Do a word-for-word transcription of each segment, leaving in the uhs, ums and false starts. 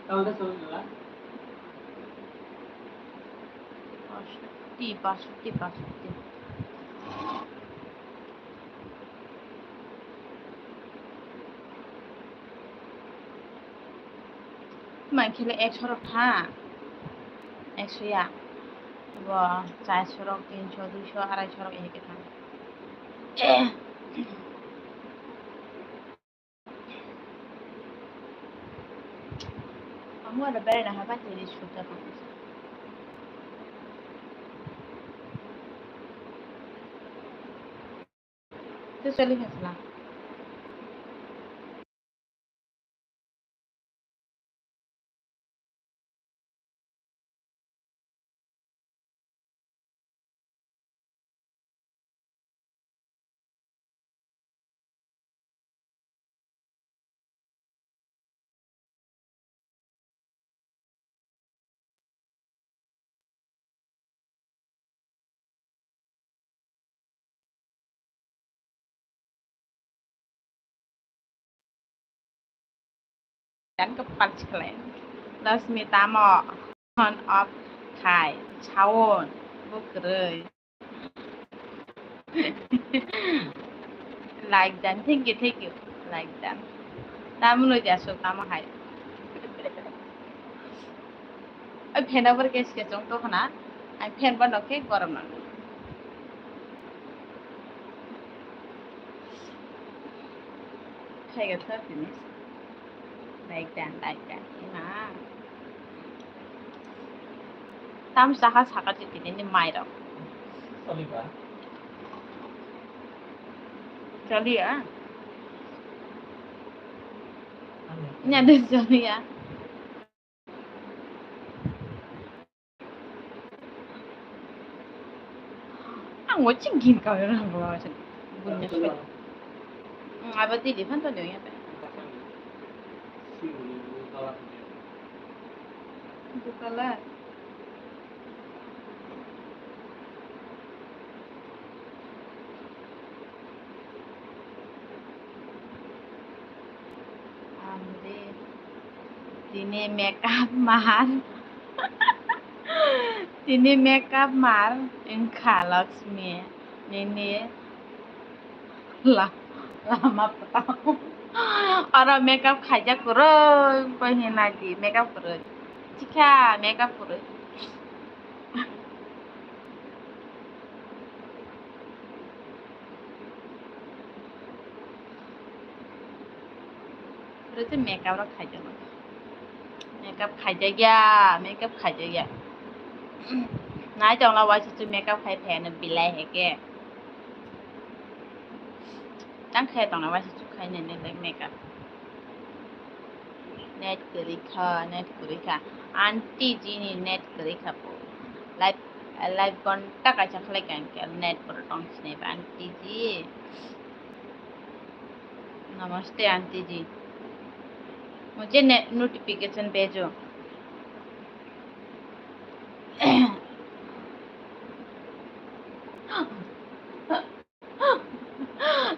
Pasoti, pasoti, pasoti. Mankhe le ekso rok tha, ekso ya, bo charso rok, tinso, duiso, araisho rok, eheke tha. Amo ada bere na haba tiri suta ko. Tu sali hasla. Dan kepal sekalian. Lasmi tamo on off khai sound bo kwrwi. Like dan, thank you, thank you. Like dan. Tamo nui dia so tamo hai. Oi fan abor ke ske chong to khna. Ai fan ba nok ke gorom nang. Khai ga thar tini. Like dan, like dan. Ima. Tam saka saka tini ni mai rok. Chaliya. Nya de chaliya. Ang wo ching gin ka na bo. Bunya soi. Aba di di phan to de ya. Bukala. Amri. Tini makeup mar. Tini makeup mar. Engkha Lakshmi. Nini. La, lama pwtao. Oro makeup khaijak kwrwi, koi hinai di, makeup kwrwi. Chikha, makeup kwrwi. Oro se makeup rok khaijak. Makeup khaijak ya, makeup khaijak ya. Nai tongla waisa se makeup khai phai ano belai hai khe. Tang khe tongna waisa chuk khai nai nai makeup. Net kwrwi kha, net kwrwi kha. Aunty ji ni net kwrwi kha po. Live, live ghonta kaisa khlai kha hwnkhe net boro tong sinai ba aunty ji. Namaste aunty ji. Mujhe ne-, notification bhejo.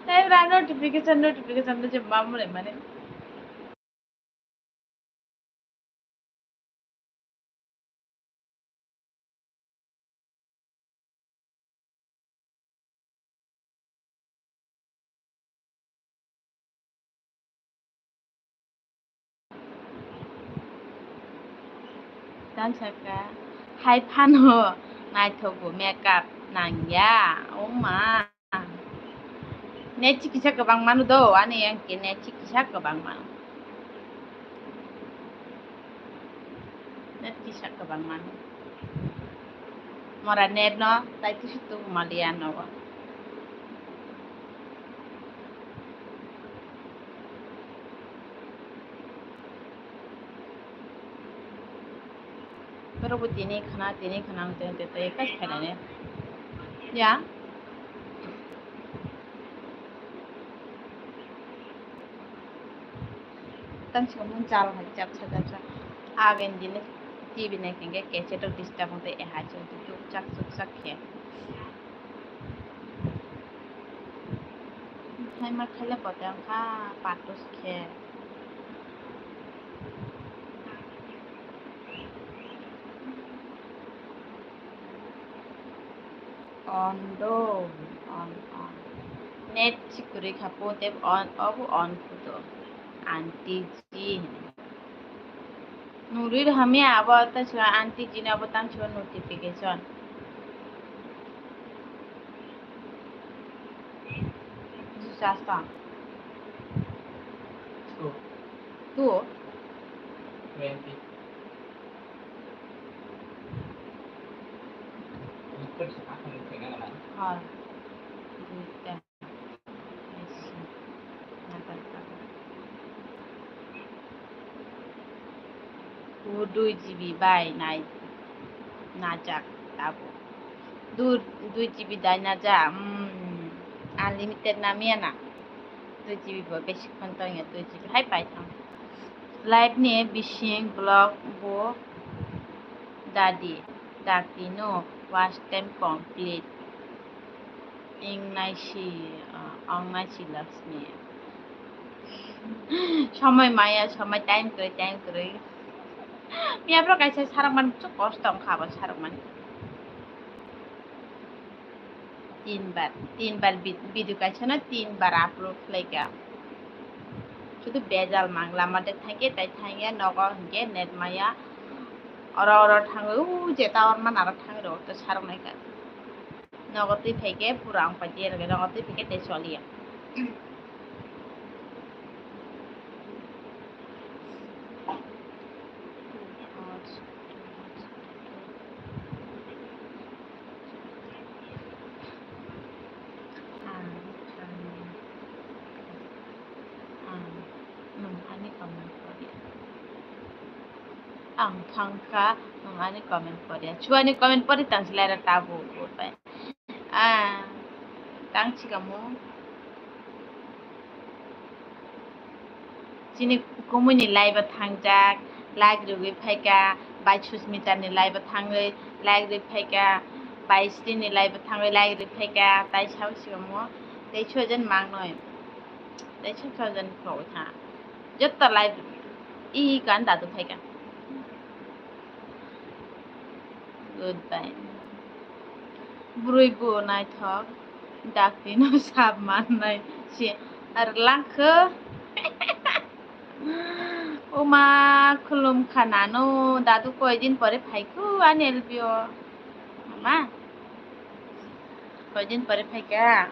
Tei bra notification, notification no je mamre mane. Tang saka, hai phano naithogo makeup nangya, o ma. Net chikisa kwbang mano do, ani yang ke net chikisa kwbang mano. Net kisa kwbang mano. Mora net no tai tisi tu maliya nogo. Pero bo tini khana, tini khana, tini tete kai khainani. Ya. Tang song mung chal hai chapsa chapsa. Agen dini T V nai kengke cassette o disturb wngte e hai chuk chuk chak chuk chak khe. Hai ma khaile kote wngkha patus khe. On do, on, on. Net si kwrwi kha po, tei on, obo on photo. Aunty ji hinwi. Nuril hamya abo ta chwla aunty ji ni abo tang chwla notification. Just tang. Two. Two? Twenty. Hor. Duita. O dui G B bai nai najak tabuk. Du-, dui G B dai najak, mm, unlimited namiya na. Dui G B bo besi phone tongya, dui G B hai paithang. Live ni bising vlog bo dadi, dati no watch time complete. Ing naisi, ah, ong naisi Laxmi. Somoi maya, somoi time kwrwi, time kwrwi. Miya bro kaisa sarok man chuk kosto wngkha abo sarok man. Tin bar, tin bar vid-, video kaisa no tin bar upload khlaika. Sudu bejal mang lama de thangke tai thangya nogo hinkhe net maya. Oro oro thangwi u je tower man aro thangwi rw to sarok naika. Nogo twi phaikhe pura wng pai di, nogo twi phaikhe tei choliya. Ang, ang, ang, nwng ani comment pori. Ang thangkha, nwng ani comment pori. Chuani comment pori tangsilai ra tabuk, goodbye. Ah, tang chikamo. Chini kumui ni live o thangjak, like rwgwi phaika, bai Susmita ni live o thangwi like rwgwi phaika, bai Sri ni live o thangwi like rwgwi phaika, tai sao chikamo, tei soijon mangnoi, tei soijon khogwi tha, jotto live i kan dadu phaika. Goodbye. Bwrwi bo naithok, dakti no sap mannai se ar langkho. Oma khulum kha nanu, dadu koi din pore phaikhu ani L B o. Mama, koi din pore phaika.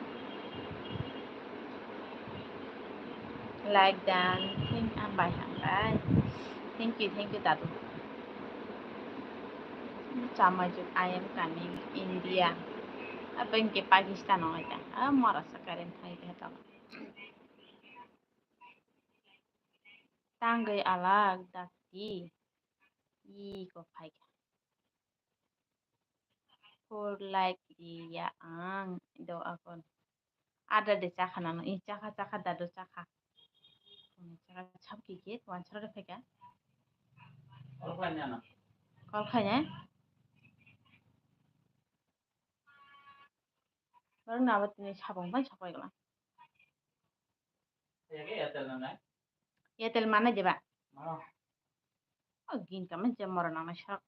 Like dan, thank, hambai, hambai. Thank you, thank you, dadu. Chamaijwk, I am coming India. Abo hinkhe Pakistan o hai ta. Ah, mora sa current hai ta tong. Tangwi alak dakti. Iko phaikha. Four like riya ang do akon. Ada de chakha nano, i chakha, chakha, dadu chakha. Chakha, chap ki ki, wan chara de phaikha. Call khaina. Call khaina? Barang na abat ni sabong ban sapai gala. Airtel mana jeba? Oh, gin kama je mora nang na sak.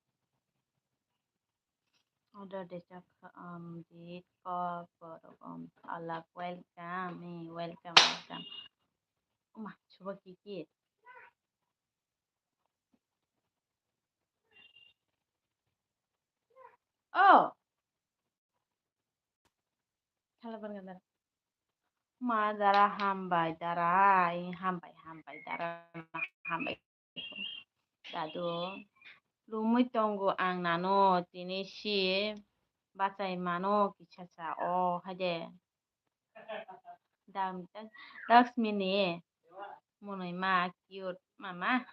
Order de chak, um, dit ko borok, um, alak, welcome, eh, welcome, welcome. Uma, suba ki ki? Oh. Thala ban gandar. Ma dara hambai dara, ai hambai, hambai dara, hambai. Dadu, lumui tongo ang nano, tini si bachai mano kisa sa o, haide. Dam, Laxmi ni monoi ma cute mama.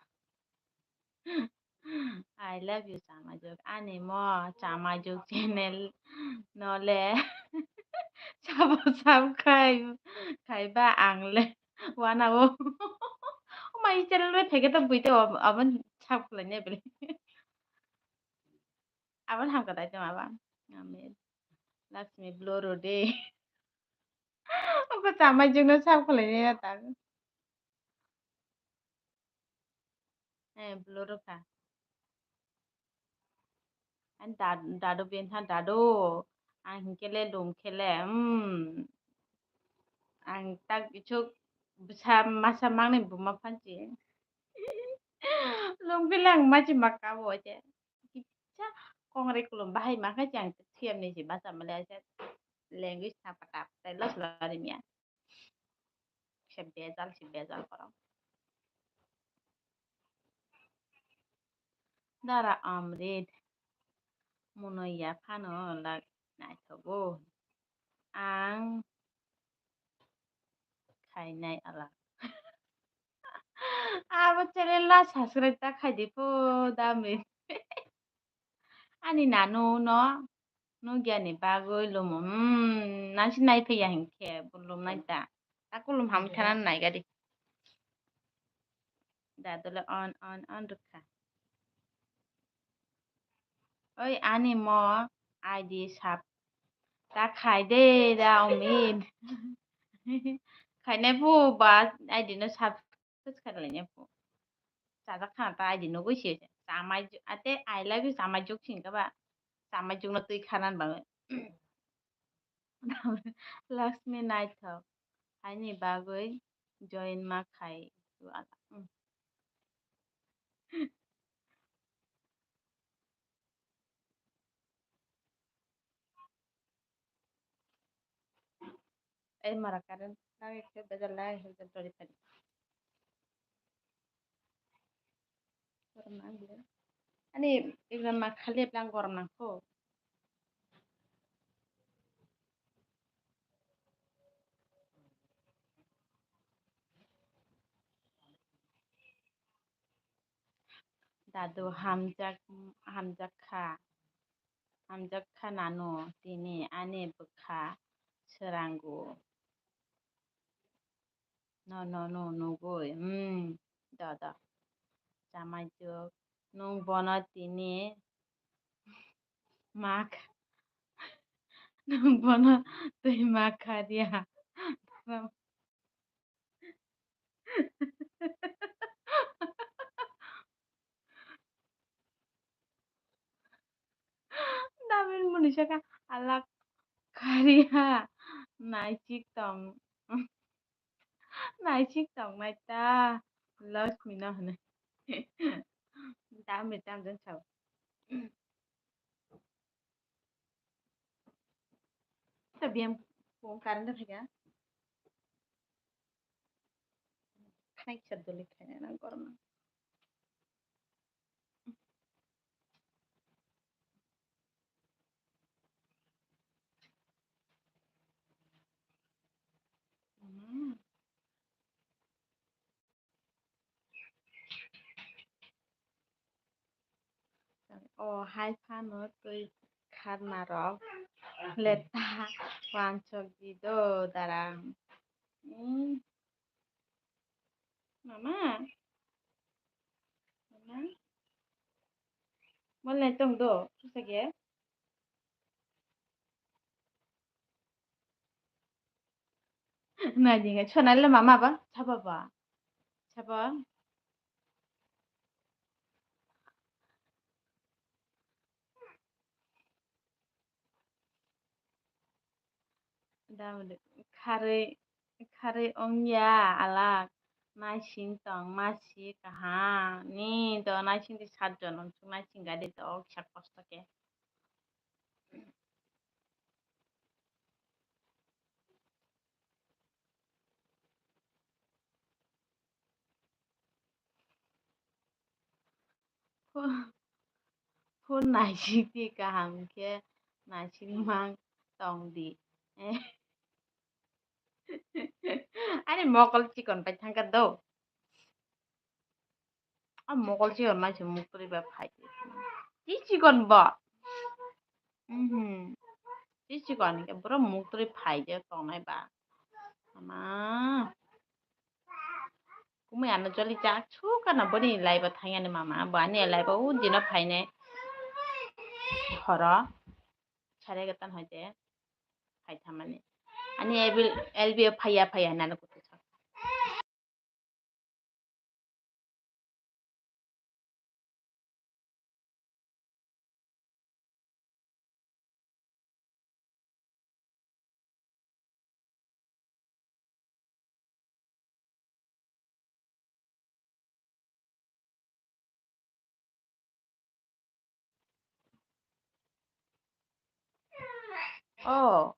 I love you, Chamaijwk. Ani mo Chamaijwk channel no le sabo sab khai, khai ba ang le wana o. O mai channel bai phege to buite o, abo sab khlai ne bele. Abo hamka dai to aba. Amen. Laxmi blue rode. Oko Chamaijwk no sab khlai ne ta. Eh, blue rwkha. Ani dad-, dadu bentha dadu. Ang hinkhe le lum khe le, hmm, ang tak bichuk bwsa masa mangni buma phanchi. Lum khe le ang machi ma kabo je. Kisa kongri kulum bahai ma khe je ang thuyam ni je basa male ase. Language thapa tap tai los lari miya. Se bejal, se bejal borok. Dara Amrit, munoya phano lak naithogo. Ang khainai ala. Abo channel la subscribe ta khaidi pho dami. Ani nanu no nugya ni bagwi lumo. Hmm, nasi nai phiya hinkhe bo lum nai ta. Takulum ham khana nai gadi. Da dole on, on, on rwkha. Oi, ani mo I D sap ta khai de da Omit. Khainai phu ba I D no sap. Swchar laina phu. Chajak khana ta I D nugwi se. Chamai ju-, ate I love you chamai juk sing kha ba. Chamai juk no twi khana ba. Lakshmi naithok. Haini bagwi join ma khai. Ai mara current lagi khe bejal lai hwnkhe dori padi. Gorom nang bile. Ani ekdom ma khali blang gorom nang kho. Dadu hamjak, hamjak kha. Hamjak kha nanu tini ani bwkha swrango. No, no, no, nugwi. Hmm, do, do. Chamai juk. Nung bono tini mak. Nung bono twi mak kha dia. Damin muni saka alak kariya naisik tong, naisik tong nai ta Lakshmi no hwnwi. Damin tamjani sao. Ta biyang phone current phaikha. Khaina kisa doli khaina nang gorma. O hai phano twi kharnarok leta wansok di do dara. Hmm. Mama? Mama? Mole tong do, susage? Nai dinga, chonai le mama ba, chaba ba. Chaba. Dam de, kharwi, kharwi wngya alak, naising tong masi kaham, ni do naising di sat jon wngkuk naising gadi do kisa kosto khe. Phone, phone naisik di kaham khe naisik mang tong di. Ani mokol chikon pai thangkha do. A mokol chikon mai se muktwi ba phai. Chi chikon bo. Mhm. Chi chikon ke boro muktwi phai je tongnai ba. Ama. Kumui ano joli jak sukana boni laiba thangya ni mama. Bo ani laiba u dino phainai. Horo. Sare gatan hoite. Phai thamani. Ani L B, L B phaiya phaiya hinani kutu sak. Oh.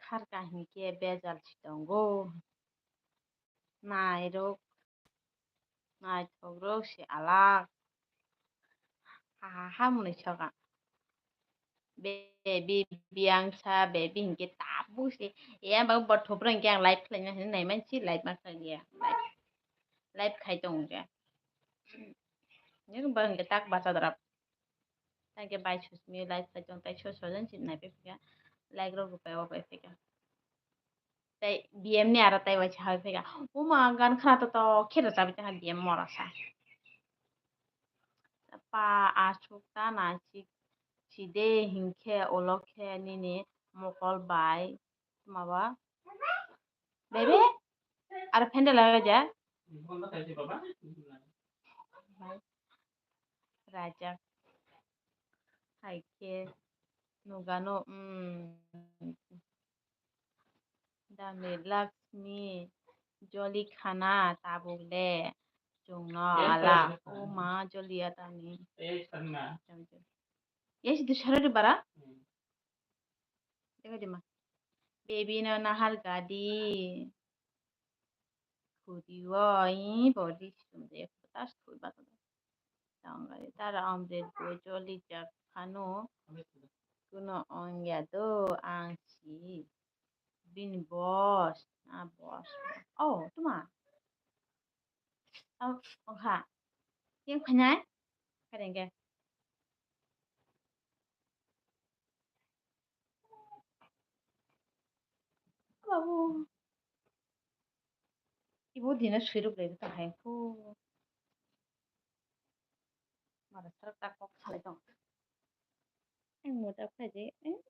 Khar kahini khe bejal si tongo. Nairok, naithokrok se alak. Ha ha ha mwnwi soka. Baby biyangsa, baby hinkhe tabuk se. Eyang bang bo thopra hinkhe ang live khlaina hinwi naimansi, live ma khlaiya. Live, live khai tongo hinkhe. Yang bang hinkhe tak bacha drap. Tei khe bai susmi live khai tong, tei so sojon si nai phaikha, like rok rw pai o pai phaikha. Tei B M ni aro tei waisa hai phaikha. Uma gan khna to to khe rwchapwi tongkha B M mora sa. Pa aswk ta na si, si de hinkhe ulo khe nini mokol bai. Maba? Bebe? Aro phendel lagai ja? Rajak. Hai khe nugano, mm. Dami Lakshmi, joli khana tabuk le. Chwngno ala. O ma, joli ya tamni. Yes, itu sarari bara? Tengok di ma. Baby no nahar gadi. Khudi o, i body sum de, tas thui ba to. Tong gadi tara omre bo joli jak phano. Kuno ong ya do ang si. Bini boss, ah, boss. Oh, tuma. Oh, oh, ha. Yang khanai? Karen ke. Babu. Ibu dina swirup lagi ta hai ko. Mara sarak tak kok salai tong. Yang muda apa aja? Eh?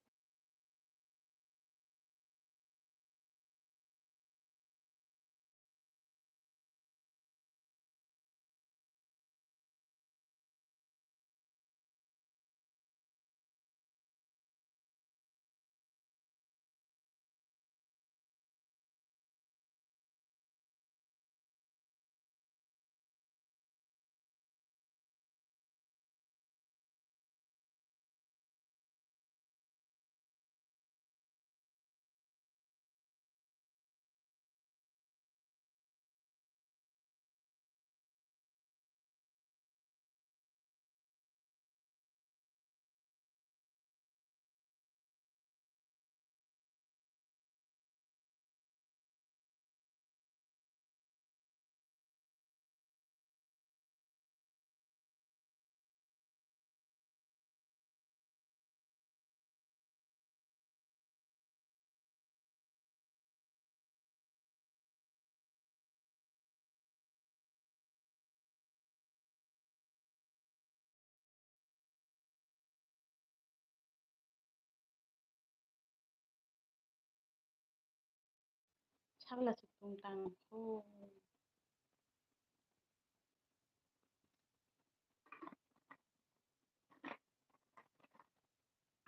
Sagla se tong tang kho.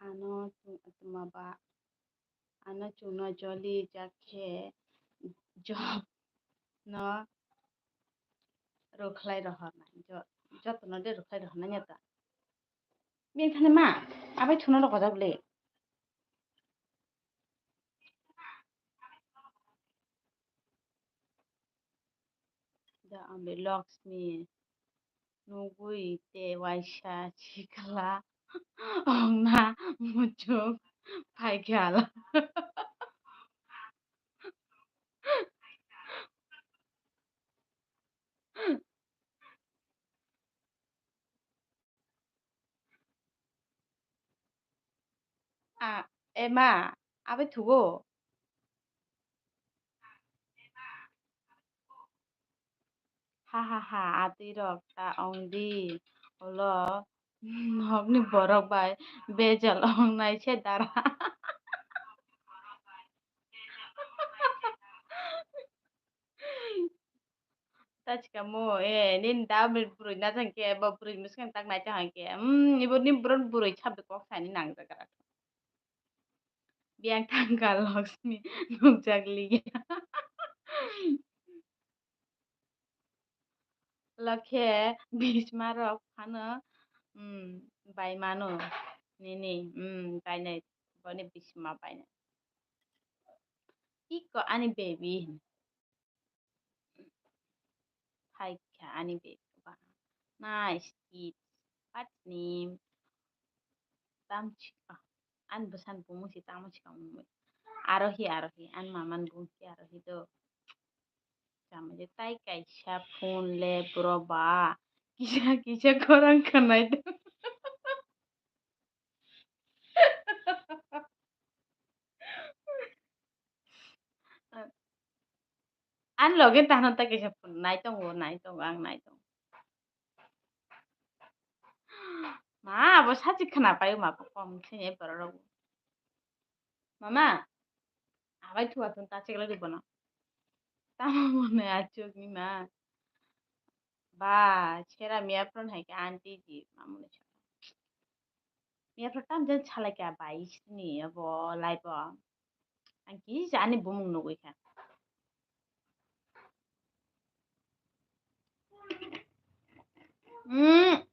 Ano chwng, tuma ba, ano chwngno joli jak khe job no rwkhlai rohornai, jo-, jotono de rwkhlai rohornai ya ta. Bini thani ma, abai thuno rok gojak le. Da ambe Lakshmi nugui te waisa chikla ongna muchuk phaikhala. A, ema, abai thugo. Ha ha ha, atwi rok ta ong di, ulo nokni borok bai bejal ong nai se dara. Tachika mo, eh, nini da bwrwi na jang khe, bo bwrwi mwswkang tak nai ta hang khe. Hmm, ibo ni bwrwi bwrwi sabdo kok sani nang jaga. Biyang thangkha Lakshmi nukjak liya. Lokhe bisma rok phano, um, bai mano nini, um, bainai, boni bisma bainai. Iko ani baby. Phaikha ani bag ba. Nice kids. What's name? Tamchi-, ah, ani bwsani bumung se tamo se tamo mui. Arohi, Arohi. Ani mamani bumung se Arohi do. Tamo je tai kaisa phone le bro ba. Kisa, kisa khorang khwnai do. Ani loge tano ta kisa phone nai tongo, nai tongo, ang nai tongo. Ma, abo sachi khna pai ma, kom sini borok rok. Mama, abai thua tun ta chekla di bono. Tamo mone achuk ni ma. Ba, sera miya phone hai ke aunty ji, mamuni sa. Miya phone tam jan chalai kha bai sini abo live o. Ang kisa ani bumung nugui kha. Hmm.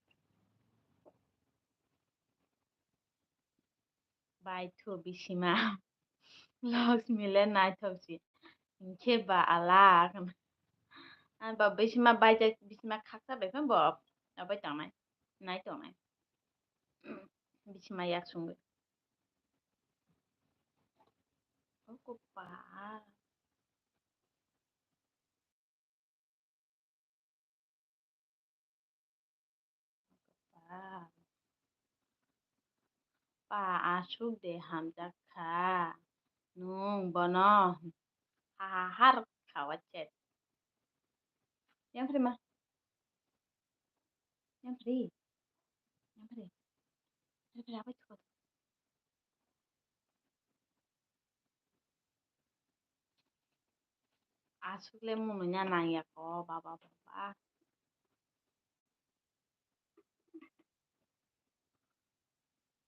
Bai thu bisima. Lakshmi le naithok si. Hinkhe ba alak. Ani ba bisima bai jai, bisima khaksa bai phan bo. Abai tongnai. Nai tongnai. Bisima yak sungwi. Oko ba. Pa, pa aswk de hamjak kha, nwng bono ha ha har kha wache. Yang phri ma? Yang phri? Yang phri? Yang phri abai thuka. Aswk le munu nya nang ya ko, baba, baba.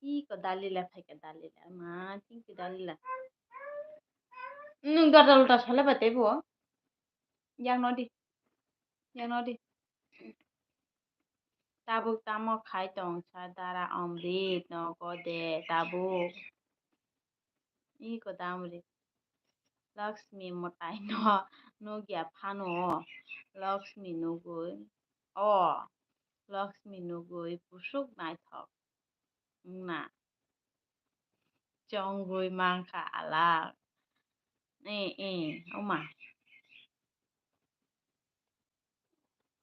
Iko Dalila phaikha, Dalila. Ma, thank you, Dalila. Nwng dota lota sale ba teibo. Yang no di. Yang no di. Tabuk tamo khai tong sa dara Amrit nogo de tabuk. Iko damri. Lakshmi mwtai no nugya phano. Lakshmi nugui. O. Lakshmi nugui busuk naithok. Wngna. Chongui mankha alak. Eh, eh, oma.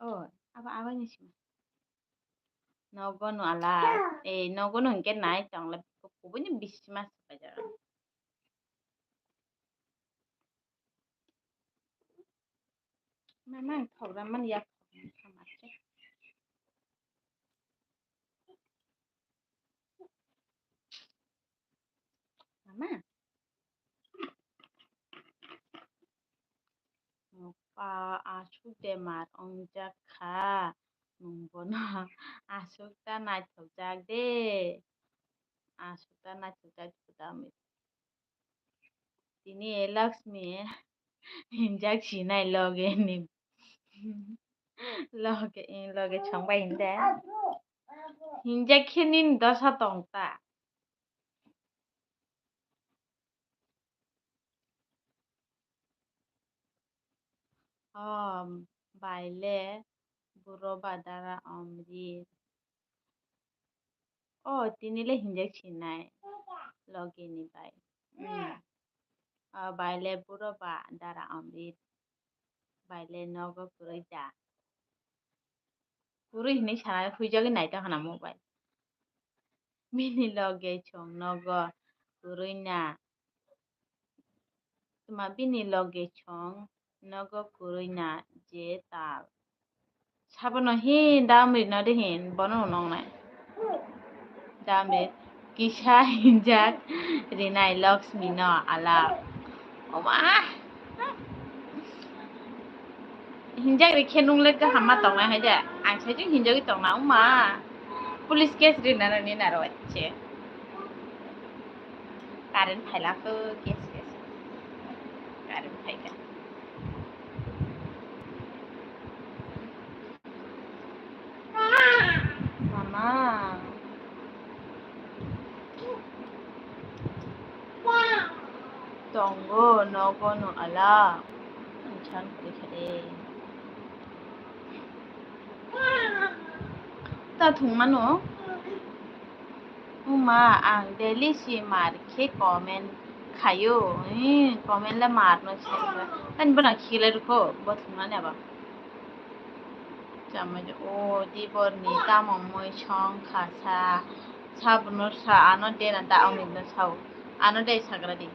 O, abo abaini simi. Nogo no alak. Eh, nogo no hwnkhe nai tongla. Kubuni bisima swpaijago. Mama, ang thogra mani yak thogra kha ma se. Mama. Pa aswk bemar wngjak kha, nwng bono aswk ta naithokjak de, aswk ta naithokjak de. Tini Lakshmi hinjak sinai loge ni. Loge, loge chwngbai hinde. Hinjak khe nini dosa tong ta. O, bai le buro ba dara Amrit. O, tini le hinjak sinai loge ni bai. Hmm. O, bai le buro ba dara Amrit. Bai le nogo kwrwi da. Kwrwi hinwi sana huijagwi naitokha na mobile. Bini loge chwng nogo kwrwi na. Tuma bini loge chwng nogo kwrwi na je tal. Sabono hin damri no de hin bono nongnai. Damri kisa hinjak rinai Lakshmi no alak. Oma. Hinjak ri khe nung le kaham ma tongnai hai de. Ang sai jung hinjagwi tongna oma. Police case rinani naro wacche. Current phailak o, kes kes. Current phaikha. Mama. Tongo nogo no ala. Ang chan kori kha de. Ta thwngmano. Uma, ang daily si mar khe comment khayo. Hmm, comment le mar no se. Tani bono khile rukho, bo thwngmani aba. Chamai o di bor ni tamo mui song kha sa. Sa bono sa ano de na da ong ni sa. Ano de sagra di.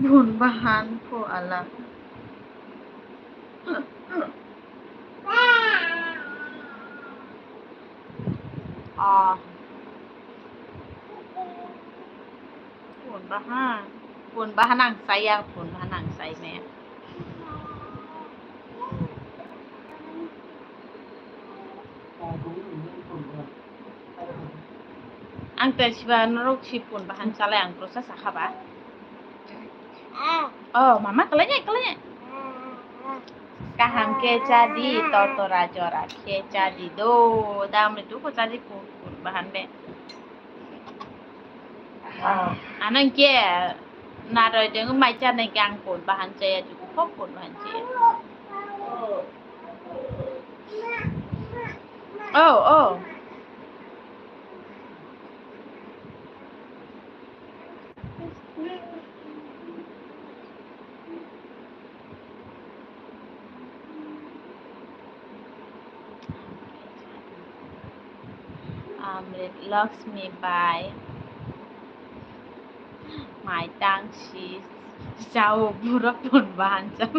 Bun bahan pho ala. Ah. Bun bahan. Bun bahan ang saya, bun bahan ang saya me. Ang tei siba norok si phone bahan chalai ang prosa sakha ba. Oh, mama kalanya, kalanya. Kaham khe chadi, totora jora khe chadi do. Damri tu ko chadi phone, phone bahan be. Oh, anang khe naroi deng mai chanai khe ang phone bahan chaya ju, phone bahan chaya. Oh, oh. Amrit Lakshmi bai. Mai tang si chao bura phone bahan chao.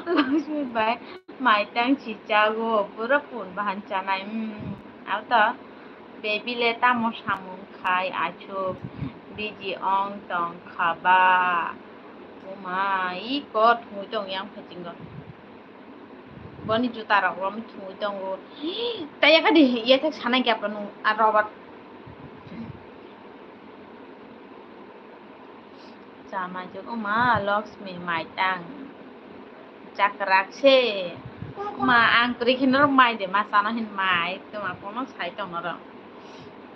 Lakshmi bai, mai tang si chago, pura phone bahan chanai. Hmm, auto baby le tamo samung khai achuk busy ong tong khaba. Uma, i kot mui tong yang phatingo. Boni juta rok rom thumui tongo. Taya kha di, iya thek sanai kya panu, a Robert. Chamai jok ma Lakshmi mai tang. Chakrak se. Ma ang kri khin ro mai de ma sana hin mai. Tuma kono sai tong ro.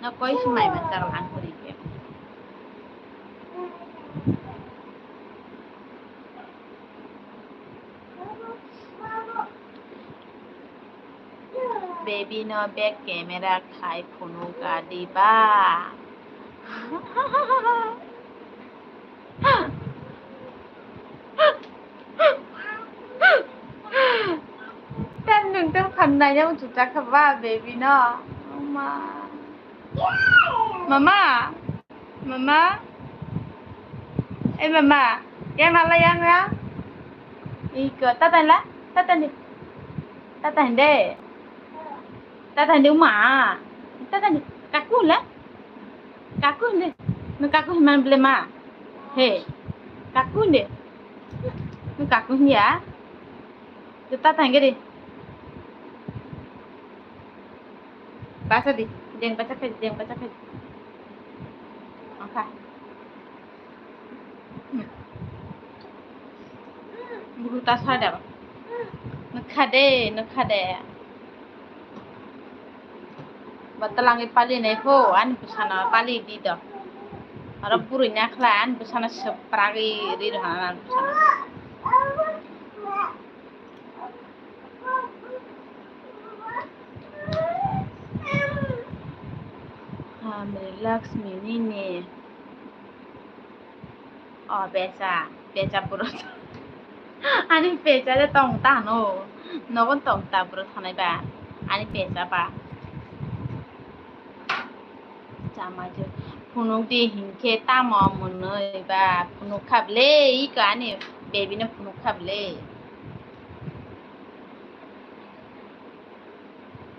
Na koi si mai ma chak ang kri ke. Baby no back camera khai phunuk a diba. Tan nung tang phan nai yang chuta kha ba baby no. Mama. Mama. Mama. Eh, mama. Yang nala yang ya. Iko, tata la? Tata ni. Tata hende. Tata hende uma. Tata ni. Kaku la? Kaku hende. No kaku himan bele ma. He. Kaku hende. No kaku hende ya. Tata hende di. Basa di, deng basa khaji, deng basa khaji. Angkha. Buhu ta sa da. Nukha de, nukha de. Batalangi pali nai pho, ani bwsano pali di do. Aro burui nakhla, ani bwsano sepragi ri rohana, ani bwsano. Hamri Lakshmi nini. O besa, besa puro. Ani besa le tong ta no. Nogon tong ta puro thanai ba. Ani besa ba. Chama je phunuk di hinkhe tamo mwnwi ba phunuk kha bwle iko ani baby no phunuk kha bwle.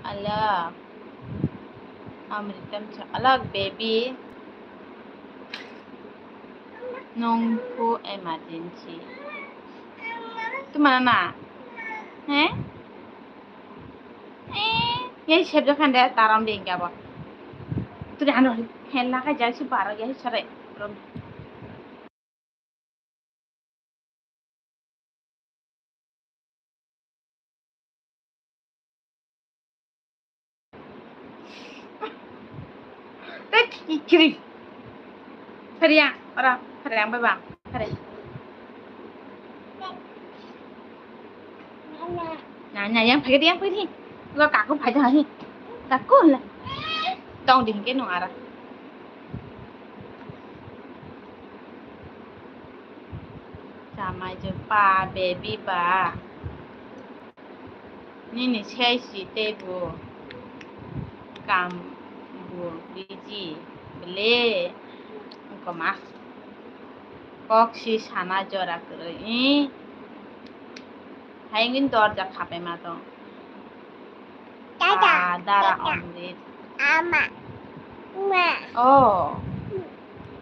Alak. Amritam cha alak baby. Nung phu emergency. Tumana na? He? Eh, yang siap jakan deh, taram deh, enggak apa. Tuh deh, anu, hella kai jai si barak ya, sore. Rom. Tei kiri. Phariya, ora, phariya, bai ba, phariya. Na, na, yang phai di, yang phai di. Lo kaku phai dah ni. Kaku le. Tong di ke nung ara. Chamai je pa, baby ba. Nini sai si tei bo kam bo biji bele koma kok si sana jora kwrwi. Hai wngwi dorja khapai ma tong. Dada. Ah, dara dada. Omrit. Ama. Ma. Oh.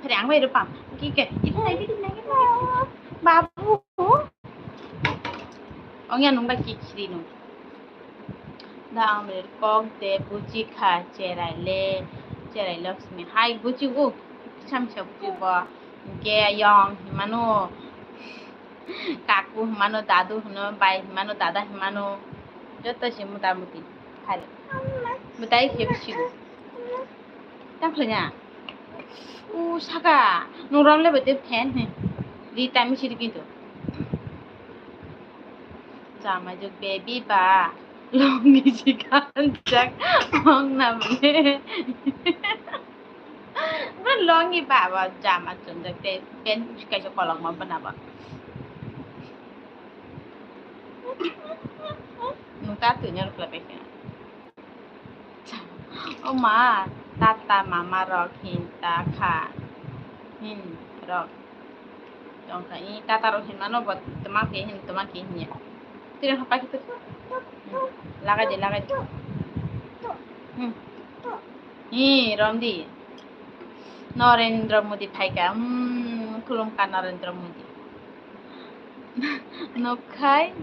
Phare ang bai rupam. Ki ke? Ibu nai, ibu nai, ibu nai. Babu. Ongya nung bai ki khiri nung. Da ang bai kok de buji kha cherai le. Cherai Lakshmi. Hai buji u. Samsa buji bo. Ke yong manu. Kaku hwnmano, dadu hwno, bai hwnmano, dada hwnmano, joto se mota moti hari. Mwtai khe bisigo. Tang khlai na? U saka, nung rom le bete fan he. Ri tami siri kintu. Chama jok baby ba. Longi si kanjak. Ong na mane. Bro, longi ba, ba, jama chunjak tei pant kaisa kolokma bana ba. Nung ta twi nang rwkla bai khe. O ma, tata mama rok hin ta kha. Hin rok. Tongkha, i tata rok hinmano bo tma khe hin, tma khe hinya. Tira ha pakhe to. Hmm. Lagai de, lagai de. Hmm. Hi, romdi. Narendra Modi phaikha. Hmm, khulumkha Narendra Modi. Nokhai,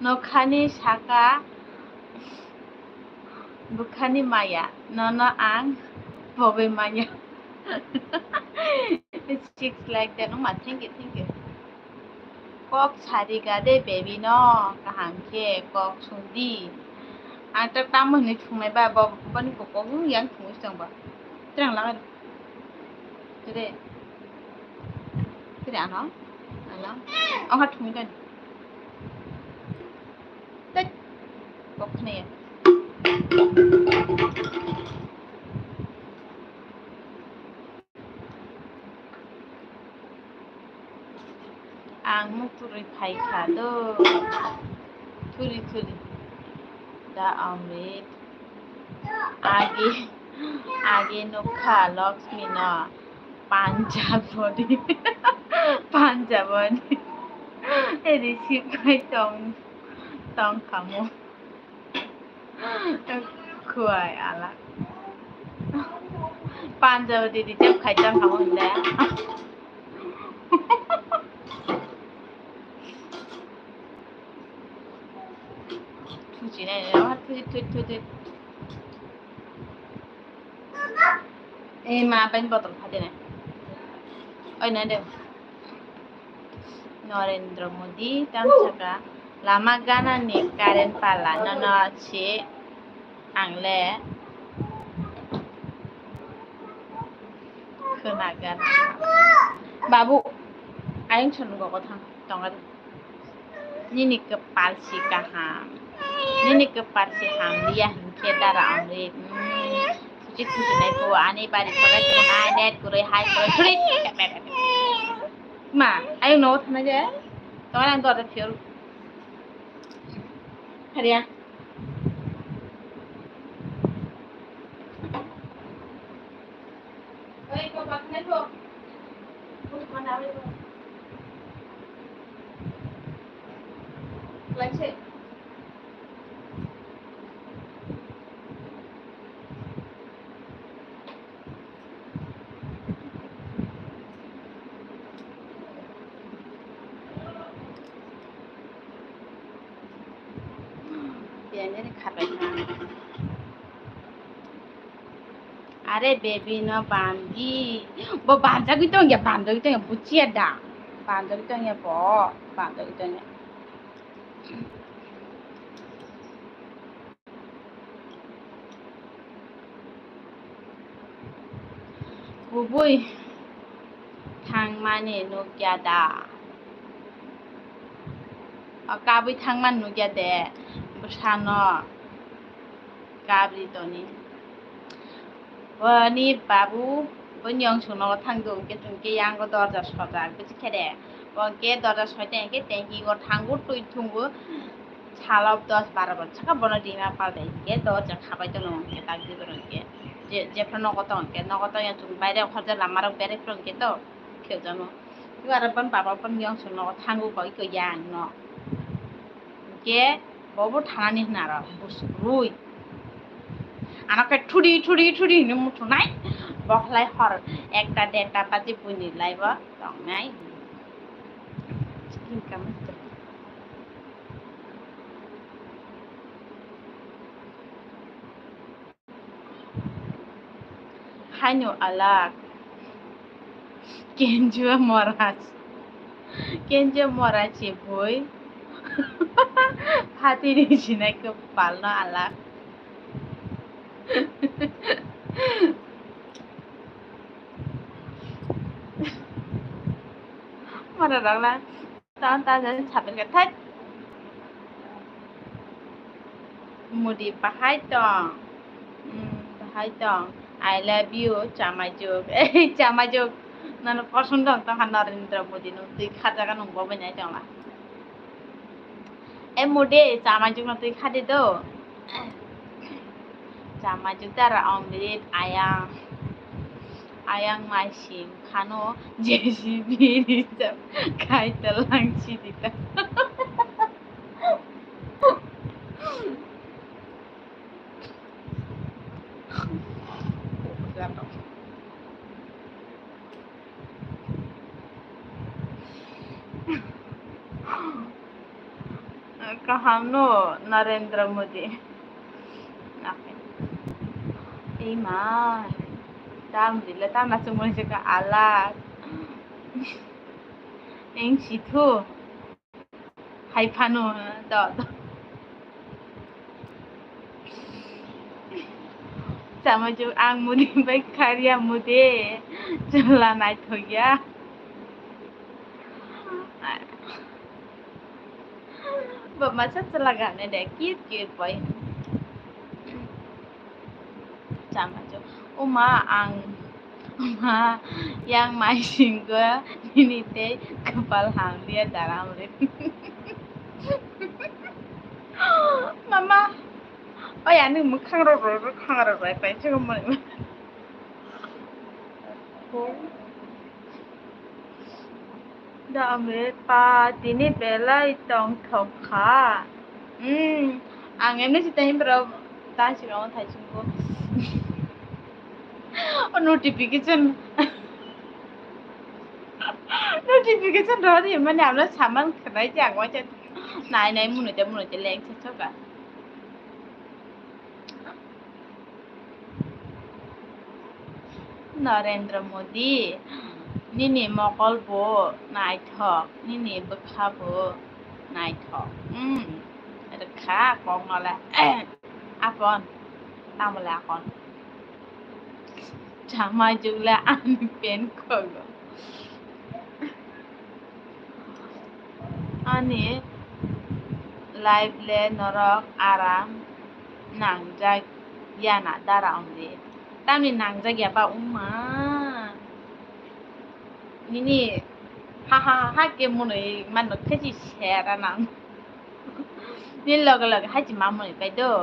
nokhani saka. Bukhani maya, nono ang pogwi manya. Six like that, nungma, thank you, thank you. Kok sari ga de baby no, kaham khe kok sungdi. Ang ta tamo hinwi sungnai ba, bo, boni kok kok yang sungwi tong ba. Terang laga. Tere. Tere ano. Ano. Ang hat thumi dan. Tet. Kok khne ya. Ang muk turi phai kha do. Turi turi. Da Amrit. Agi, agi nukha Lakshmi no Punjab body, Punjab body receive khai tong, tong kamo. Khuai ala. Punjab body receive khai tong kamo hinde. Thuchi nai, thuchi, thuchi, thuchi. Ei ma, bai botol phade nai. Oi nai de. Narendra Modi, tam saka. Lama gana ni current pala, no, no, si. Ang le. Khwna gana. Babu, ayang chon go thang, tonga de. Nini kwpal si kaham. Nini kwpal si hamliya hinkhe dara Amrit. Mm, suchi thuchi nai phuo ani bari thogai thunai net kwrwi hai kwrwi thuri. Ma, ayung nogo thanai de. Tongani ang dorja phiyoro. Hariya. Are baby no bamdi. Bo bamjagwi tongya, bamjagwi tongya, buchiya da. Bamjagwi tongya bo, bamjagwi tongya. Kubui thangmani nukya da? O kabui thangmani nukya de, bwsano kabri toni. Boni babu, boni yong sung nogo thangdo, hwnkhe chwng khe yango dorja sojak, buji khe de. Bo hwnkhe dorja soi tei hwnkhe tanki go thango, twi thungo. Salo dos baro bor saka bono rima pal de hwnkhe dorja khabai tono hwnkhe tak di boro hwnkhe. Je, jephru nogo tong hwnkhe, nogo tong ya chwng baire okhorjak lama rok berai phuru hwnkhe to khejano. Tei aro boni baba boni yong sung nogo thango koi koi yang no. Hwnkhe bobo thanani hwnaro, bwswk rwi. Ano khe thudi, thudi, thudi hinwi muthunai. Bo khlai hor ekta, derta baji buini laibo tongnai. Haino alak. Kenjua Moraj. Kenjua Moraj se boi. Phatini sinai kwpalno alak. Mora rokla. Tang tang jani saben ka thai. Modi bahai tong. Hmm, bahai tong. I love you, Chamajuk. Ei, Chamajuk. Nono koson dong tong ha Narendra Modi no twi kha jaga nung bo bai nai tong la. E Modi, Chamajuk no twi kha di do. Chamajuk dara Amrit ayang. Ayang mai sim khano J C B rijak khai talang sidita. Kaham no Narendra Modi. Ei ma, tam dile tam na chumui se ka alak. Eng sithu. Hai phano, do, do. Chamajuk ang Modi bai kharya Modi. Chwla naithokya. Bo masa chwla gane de, cute, cute boy. Chamajuk. Uma ang, uma yang mai singgo nini tei kwpal hamliya daram ri. Mama, oi ani mwkhang rok rok khang rok rai pai chwng mani. Da Amrit pa tini belai tongthok kha. Hmm, ang emni si tei borok ta si rong thai chungo. O notification. Notification rw di mani amla saman khnai je ang wacha nai nai munu je munu je leng se choka. Narendra Modi, nini mokol bo naithok, nini bwkha bo naithok. Hmm, rwkha kok no le. Apon, tamo le akon. Chamajuk le ani pen kogo. Ani life le norok aram nangjak ya na dara Amrit. Tamni nangjak ya ba uma. Nini ha ha ha ha ke mwnwi mano khe si sera nang. Ni loge loge hai si ma mwnwi pai do.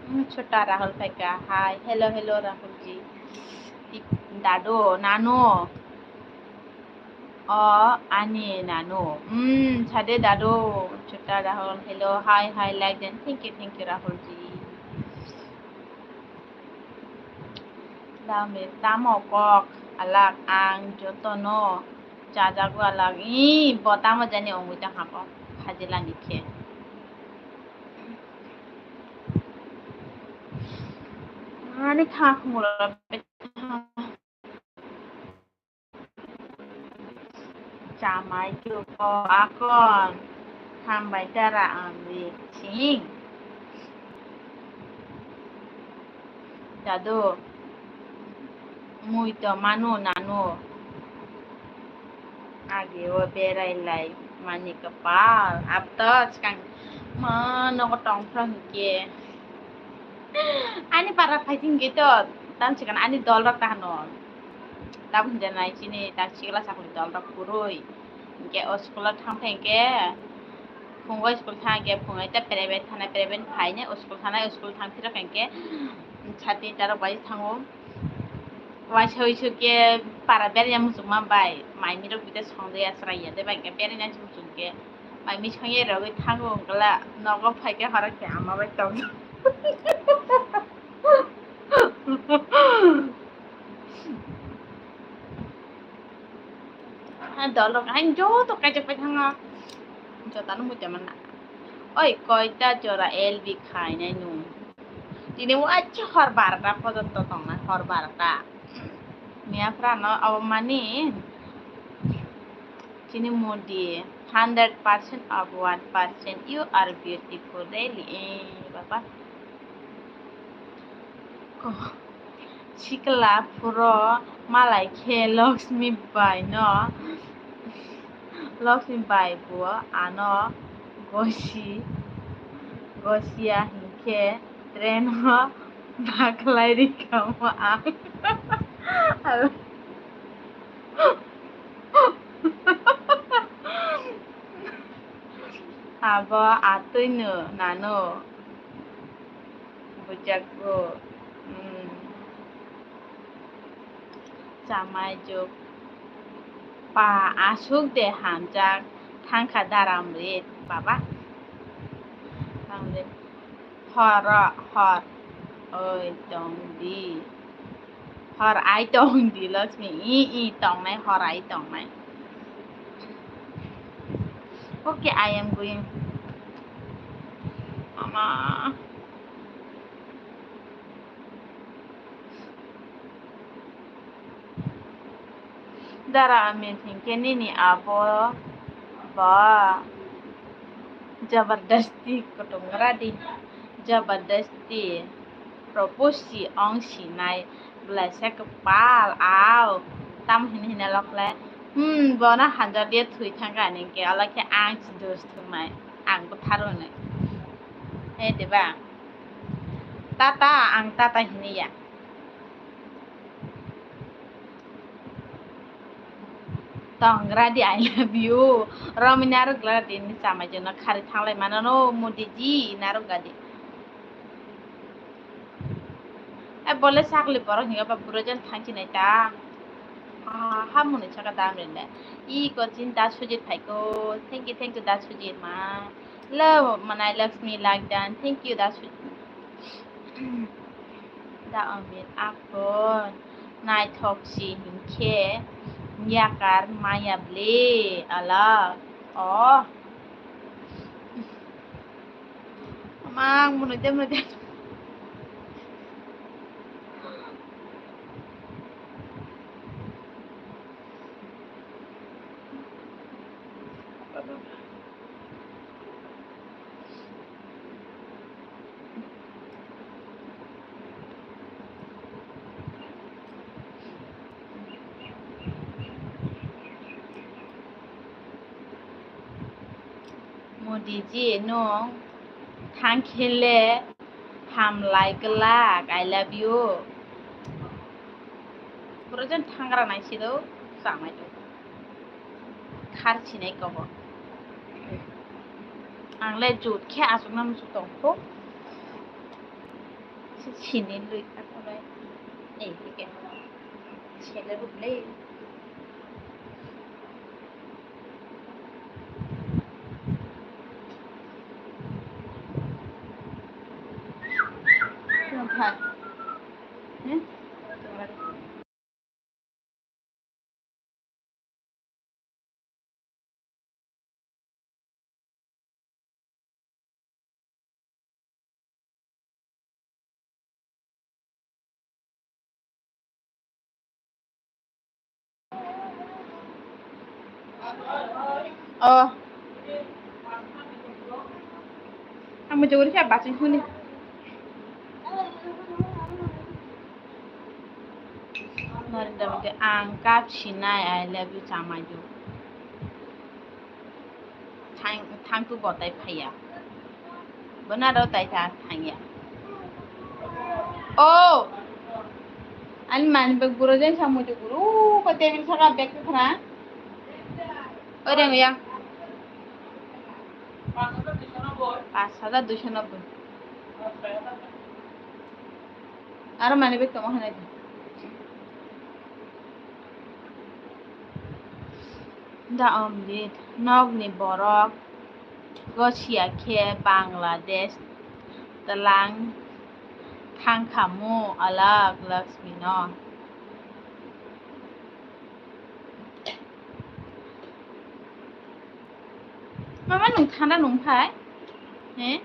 Hmm, chota Rahul pai ka. Hi, hello, hello, Rahul ji. Dado, nano. O, ani nano. Hmm, sade dado. Chota Rahul, hello, hi, hi, like den. Thank you, thank you, Rahul ji. Dame tamo kok alak ang jotono chajago alak i bo tamo jani ongwi tong habo hajilani khe. Ani kha khumula. Chamai chuko akon. Hambai tara amri sing. Dadu. Mui to manu nanu. Agi o berai lai mani kapal. Abto chikang ma nogo tong phra hingke. Ani para phai hingke to tam chikang ani dol rok tahano. Tabuk hingke nai chini tak sikla sakli dol rok kurui. Hingke o school o thang phai hingke. Phungo school thang hingke phungo ta private thana private phai ne o school thana o school thang phira hingke. Sati tarok bai thango. Waisa waisa ke para berya muchungma bai, mai mirok bita songdoi asrai ya, de bai ke berya muchung ke, mai mi songya rogwi thango ungkla, nogo phai ke horo ke ama bai tong. Ha, dolok hain joto kaijak pai thango. Jotano muita mana. Oi, koita jora L B khainai nung? Tini waisa hor barota pojonto tongnai, hor barota. Miya phrano abo mani chini modi hundred percent of one percent you are beautiful daily. Eh, baba. Ko-, sikla phuro malai khe Lakshmi bai no, Lakshmi bai bo ano gosi, gosia hinkhe train o baklai rikamo ang. Abo atwi no nano. Bujakgo. Hmm. Chamai juk. Pa asuk de hamjak thangkha daram rit baba. Daram rit. Hor, hor. Oi tong di. Hor ai tong di Lakshmi. I, i tongnai, hor ai tongnai. Okay, I am going. Mama. Dara Amit hinkhe nini abo ba jabardasti kutung radi, jabardasti propose si ong sinai, belai se kwpal au, tam hini hini lokle, hmm, bono hanjar dia thwi thangkha ani hinkhe, olo khe ang si dos thwngnai, ang bwthar hwnwi. He diba? Tata, ang tata hini ya. Tong gradi, I love you. Romina aro gradi ni chamai jono khari thanglai mano no, Modi ji, naro gradi. E bole sakli borok hinga ba buro jan thangchi nai ta. Ha, ha muni chaka dam rinle. I ko chin da Sujit phai ko. Thank you, thank you da Sujit ma. Love manai Lakshmi Lagdan. Thank you da Sujit. Da Amit akon naithok si hinkhe yakar maya ble ala. Oh. Amang munui de munui de. Modi ji, nwng thang khe le hamlai glak, I love you. Bwrwi jan thangra nai sido, chamai do. Khar sinai kobo. Ang le jut khe aswk nang suk tong kho. Sini lui kha kho lai. Ei, hike. Sele ruk le. Oh. Ang mujungri khe bachwi huni. Narendra Modi, ang kap sinai, I love you, chamaju. Thang, thang tu botai phaiya. Bona ro tai ta thangya. Oh! Ani mani bag buro jen sa muju buro. Ko table saka bag tu khana. Oi reng ya. Pas hajar duisho nobboi. Aro mani bag tamo hanai di. Da Amrit, nokni borok gosiya khe Bangladesh tlang thangkhamu alak Lakshmi no. Mama nwng thanda nwng phai? He?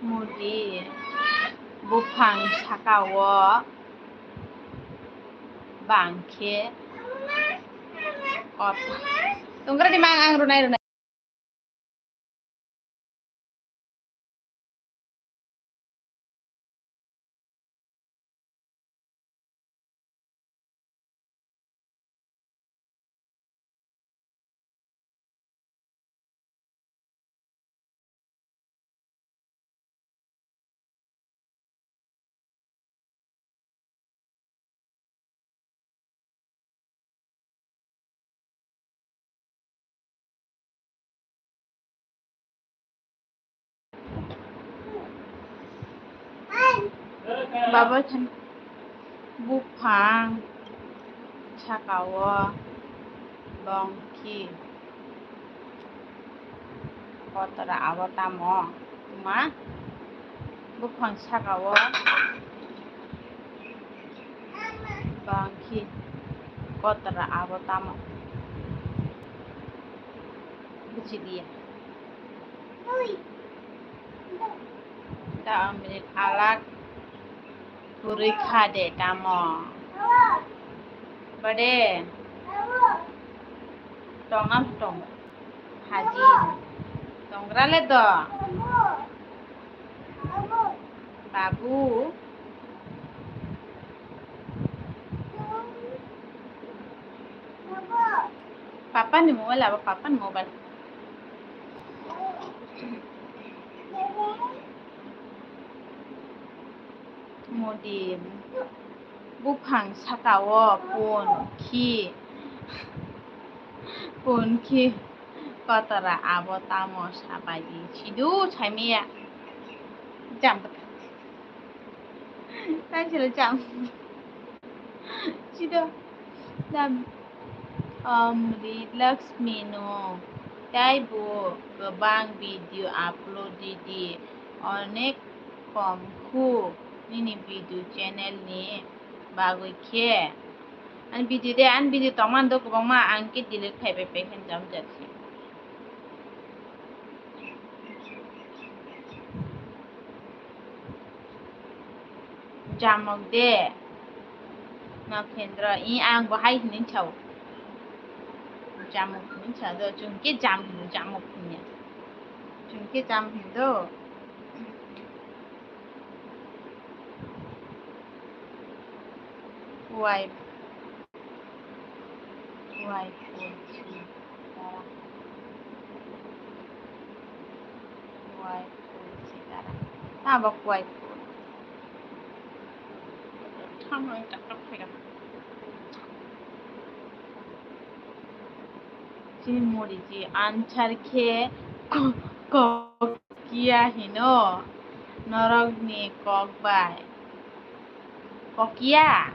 Modi buphang sakao bangkhe kota. Tongkra di mang ang runai runai. Baba khan buphang sakao bongkhi kotora abo tamo ma buphang sakao bongkhi kotora abo tamo bujilia. Da Amrit alak kwrwi kha de tamo? Bade. Tong am tong. Haji. Tongra le do. Babu. Papa ni mobile abo, papa ni mobile. Modi buphang sakao pun khi, pun khi kotora abo tamo sabai di sidu saimiya. Jam bwkha. Tang sila jam. Sido. Jam. Amrit Lakshmi no taibo kwbang video upload di di. Onek kom khu nini video channel ni bagwi khe. Ani video de, ani video tongmani do kwbangma, ang khe delete khai pai pai khe jam jat se. Jamok de. Nokhendra, i ang bo hai hinwi sao. Jamok hinwi sao do, chwng khe jam hino, jamok hinya. Chwng khe jam hino do. Wife. Wife. Wife. Tabok wife. Thamang tak tak phaikha. Chini mori ji answer khe ko-, kokia hino norokni kok bai. Kokia.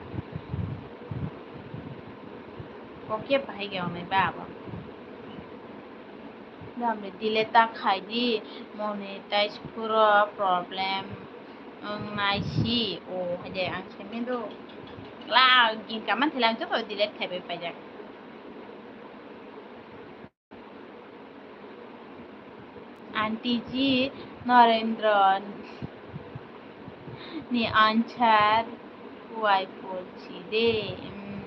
Kokia bahai ge onai ba abo. Dam de delete ta khai di, monetize phuro problem wng nai si. O hai de ang sai mano. La gin kaman thela ang joto delete khai bai paijak. Aunty ji, Narendra ni answer wai porchi de. Hmm.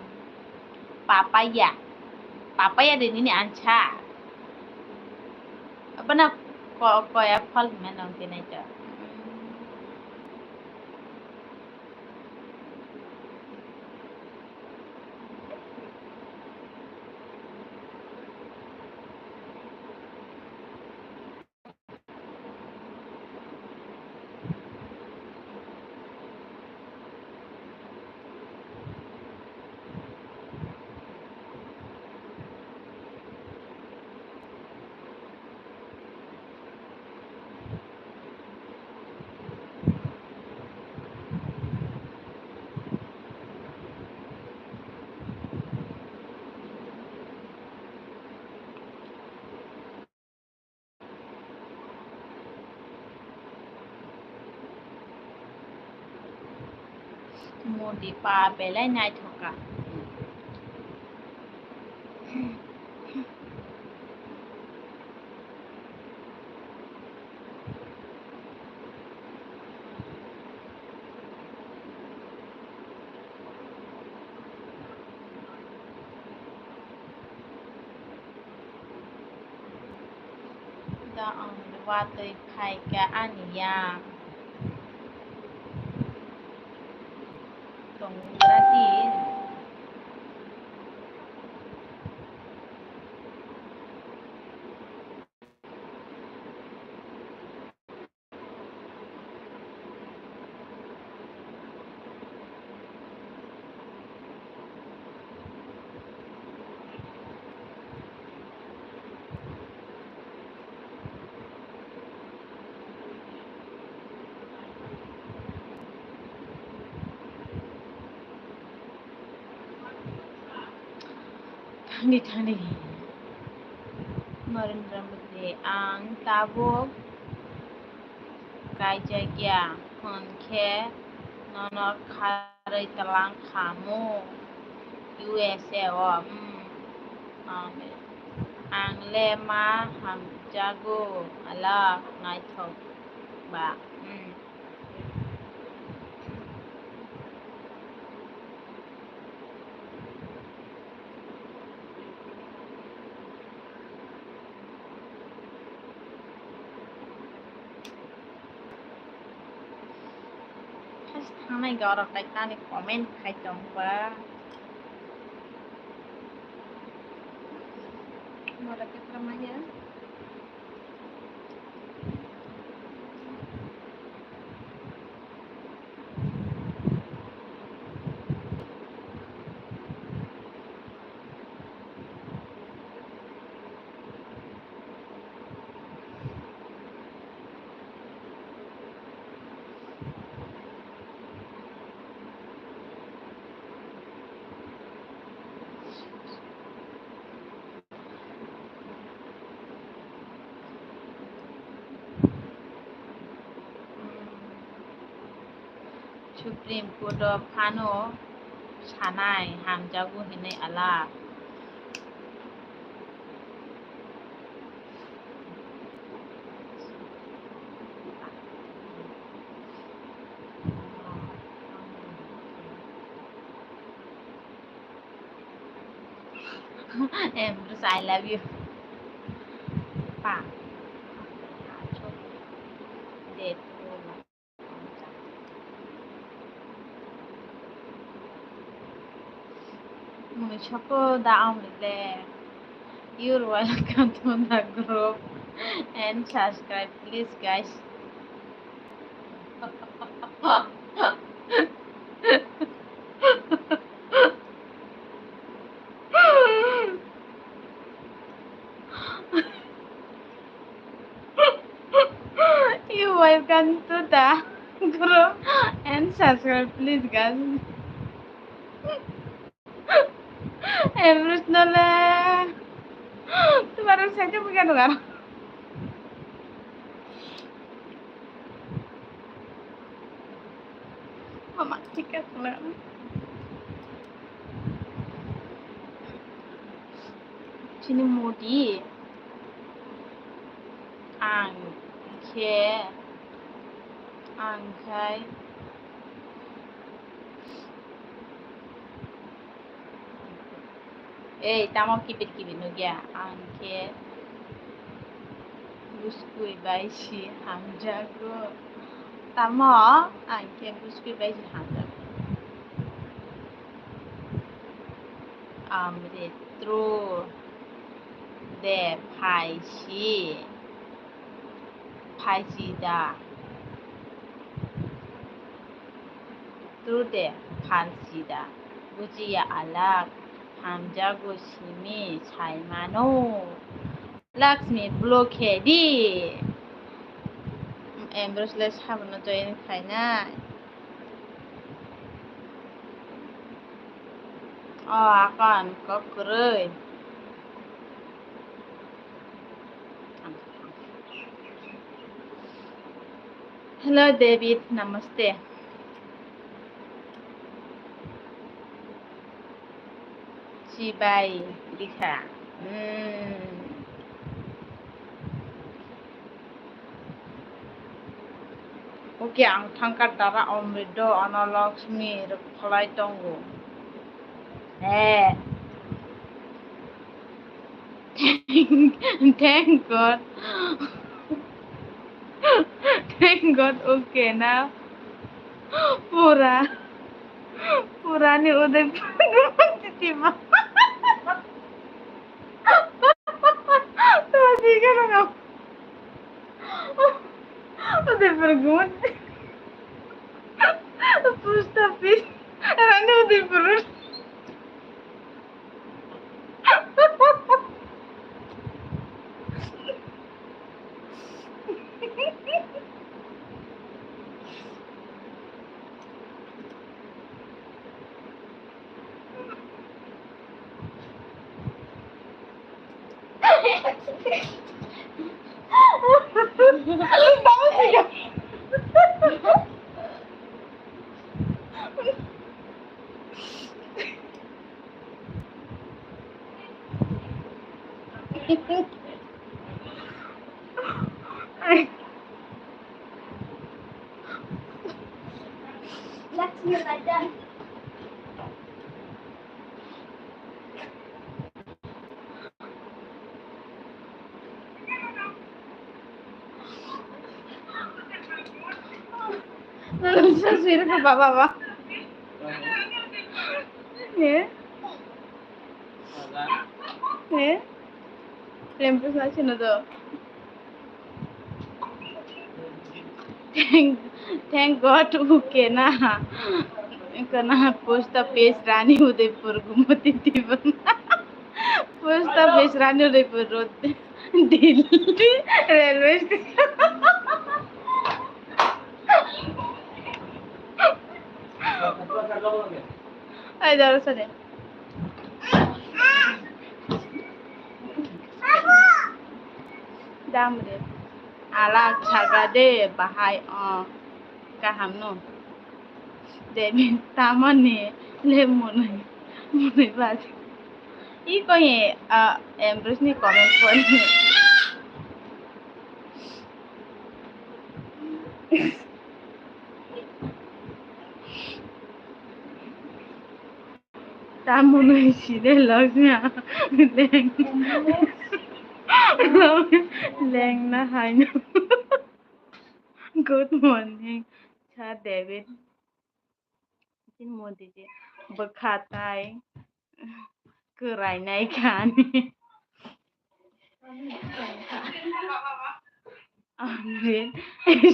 Papaya. Papaya de nini answer. Abana ko, koya phal hwnna nong tinai to. Modi pa belai naithok kha. Da ang watwi phaikha ani yang. Tongra di. Thani thani. Narendra Modi, ang tabuk kaijakya hwnkhe nono kharwi tlang khamu U S A o, hmm. Ang le ma hamjago ala naithok ba, hmm. Thangnai ga orok tai tani comment khai tong ba. Mora kepra maya. Supreme Court o phano sanai hamjago hinwi ala. Em, Bruce, I love you. Pa. Date. Mui soko da amrele. You're welcome to the group and subscribe, please, guys. You welcome to the group and subscribe, please, guys. Em, Rusnole. Tumar side bukan, bukan. Chikakno. Chini modi. Ang khe. Ang khai. Ei, tamo kibir kibir nukya? Ang khe buskui bai si hamjago. Tamo? Ang khe buskui bai si hamjago. Amritru de phai si. Phai si da. Trude phalsida, bujiya alak, hamjago simi saimano. Lakshmi blokhedi. Ambrose le sabono join khainai. O akon kok kwrwi. Hello, David. Namaste. Chibai, Dikha. Hmm. Okay, ang thangkar dara Omrit do, ano Lakshmi rwkhalai tongo. He. Thank, thank God. Thank God, okay na. Pura, pura ni udai pura titima. Tadi kan. Udaipur gumut. Post office. Rani Udaipur. Let's be like that. Baba, baba. Eh? Eh? Rempus na sino do. Thank, thank God, okay na. Kana post office Rani Udaipur gumati tiban. Post office Rani Udaipur road, Delhi railway station. Ai daro sare. Damre. Alak saga de bahai, o, kaham no. Debi tamani le monoi, monoi baj. I koi, a, Ambrose ni comment koi. Tamo nai side logna leng, leng na haino. Good morning, sir David. Tin modi je bwkha tai kwrai nai kha ani. Ani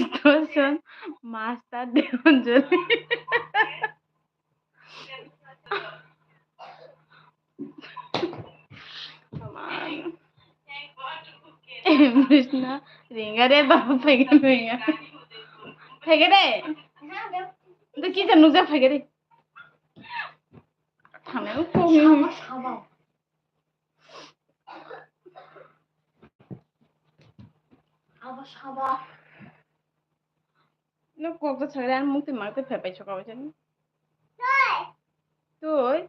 station master Devanjali. Krishna, ringa de baba, phaikhe ringa. Phaikhe de. Ndo kisa nukjak phaikhe de. Thangnaino kok ni. Abo saba. No kok to sagre an mukti mangte phepai soka wajan. Tui.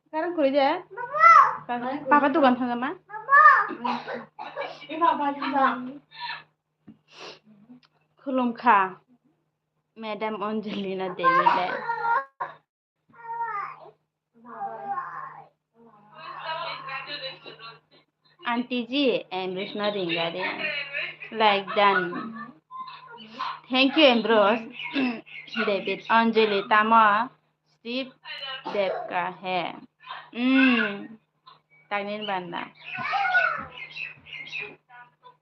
Karan kuri de. Papa dukan thang ma. Khulum kha. Madam Angelina Devi le. Aunty ji, Ambrose no ringari. Like done. Thank you, Ambrose. David, Anjali, tamo sip depka he. Hmm. Tangin banda.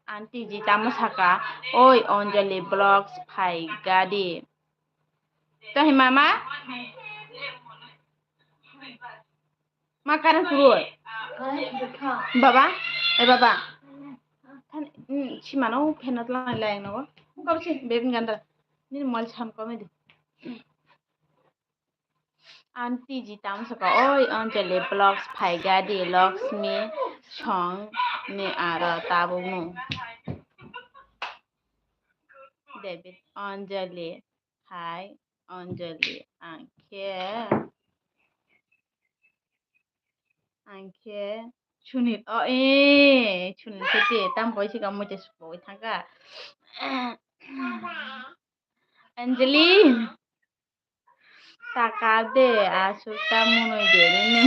Aunty ji, tamo saka. Oi, Anjali vlogs phai gadi. Tahi mama? Ma karan kuroi. Baba? Eh, baba. Than, mm, si mano pheno tlang lai ang nogo. Kau si bebin gandra. Nini mol sam kome di. Aunty ji tam saka, oi, Anjali vlogs phai gadi, Lakshmi song ni aro tabuk mu. David, Anjali. Hai, Anjali, ang khe, ang khe Sunil, oh, eh, Sunil khe te, tam koi sika muchai supo thangka. Anjali, taka de, asuk ta munoi de, nini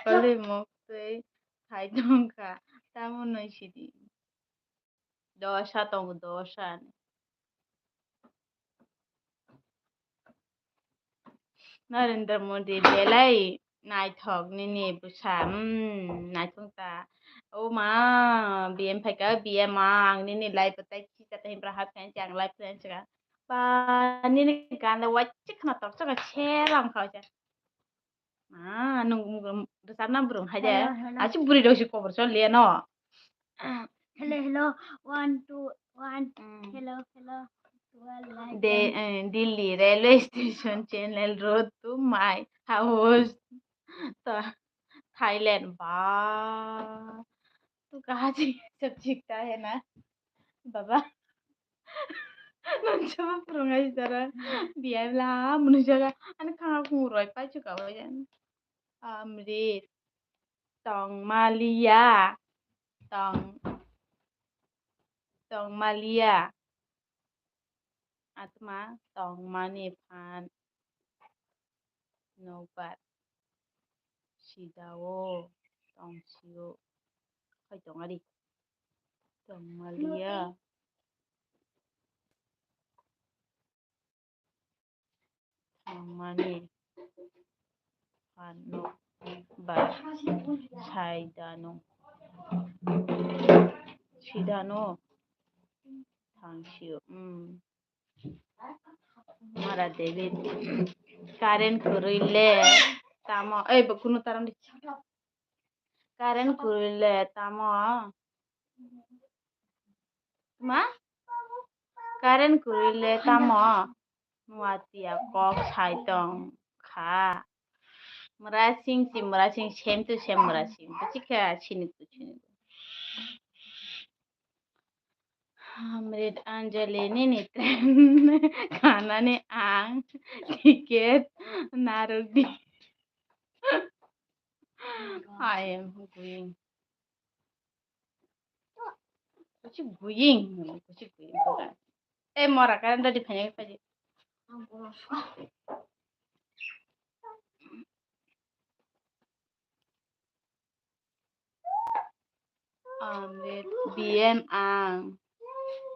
kole mok tei khai tongka, ta munoi sidi. Dosa tongo, dosa. Narendra Modi belai naithok nini bwsa, hmm, naithok ta. O ma, B M phaika, B M ang nini live tai khisa ta himpra ha fan chang live fan chang. Ba, nini ganda wachik khna tok chaka serang kha. Ah, nung, nung, rwchapna bwrwng hai de. Hello, hello. Achi bwrwi rok si kobor chol liya no. Hello, hello. One, two, one. Mm. Hello, hello. One, like, de, one. Eh, Delhi railway station, Chennai road to my house. To Thailand. Ba. Tu kaha chi subject ta hai na. Baba. Nunchama purungai jara. Biya la munui jaga. Ani khanga khungu roi pai chuka bai jan. Amrit. Tong malia. Tong. Tong malia. Atma tong mani phan. Nokbar. Sidao tong sio. Khai tong ari. Tong malia. Thangmani phan nokbar. Saidano. Sidano. Thangsio. Hmm. Mara David. Current kwrwi le tamo. Ei, bo kunu taram di. Current kwrwi le tamo. Ma? Current kwrwi le tamo. Nuatia kok sai tong kha. Murasing si murasing, same to same murasing. Buchi kha, sini tu sini. Amrit Anjali nini train kanani ang ticket narwk di. I am going. Kuchi going, kuchi going. Eh, mora kan tadi banyak aja. Amrit B M ang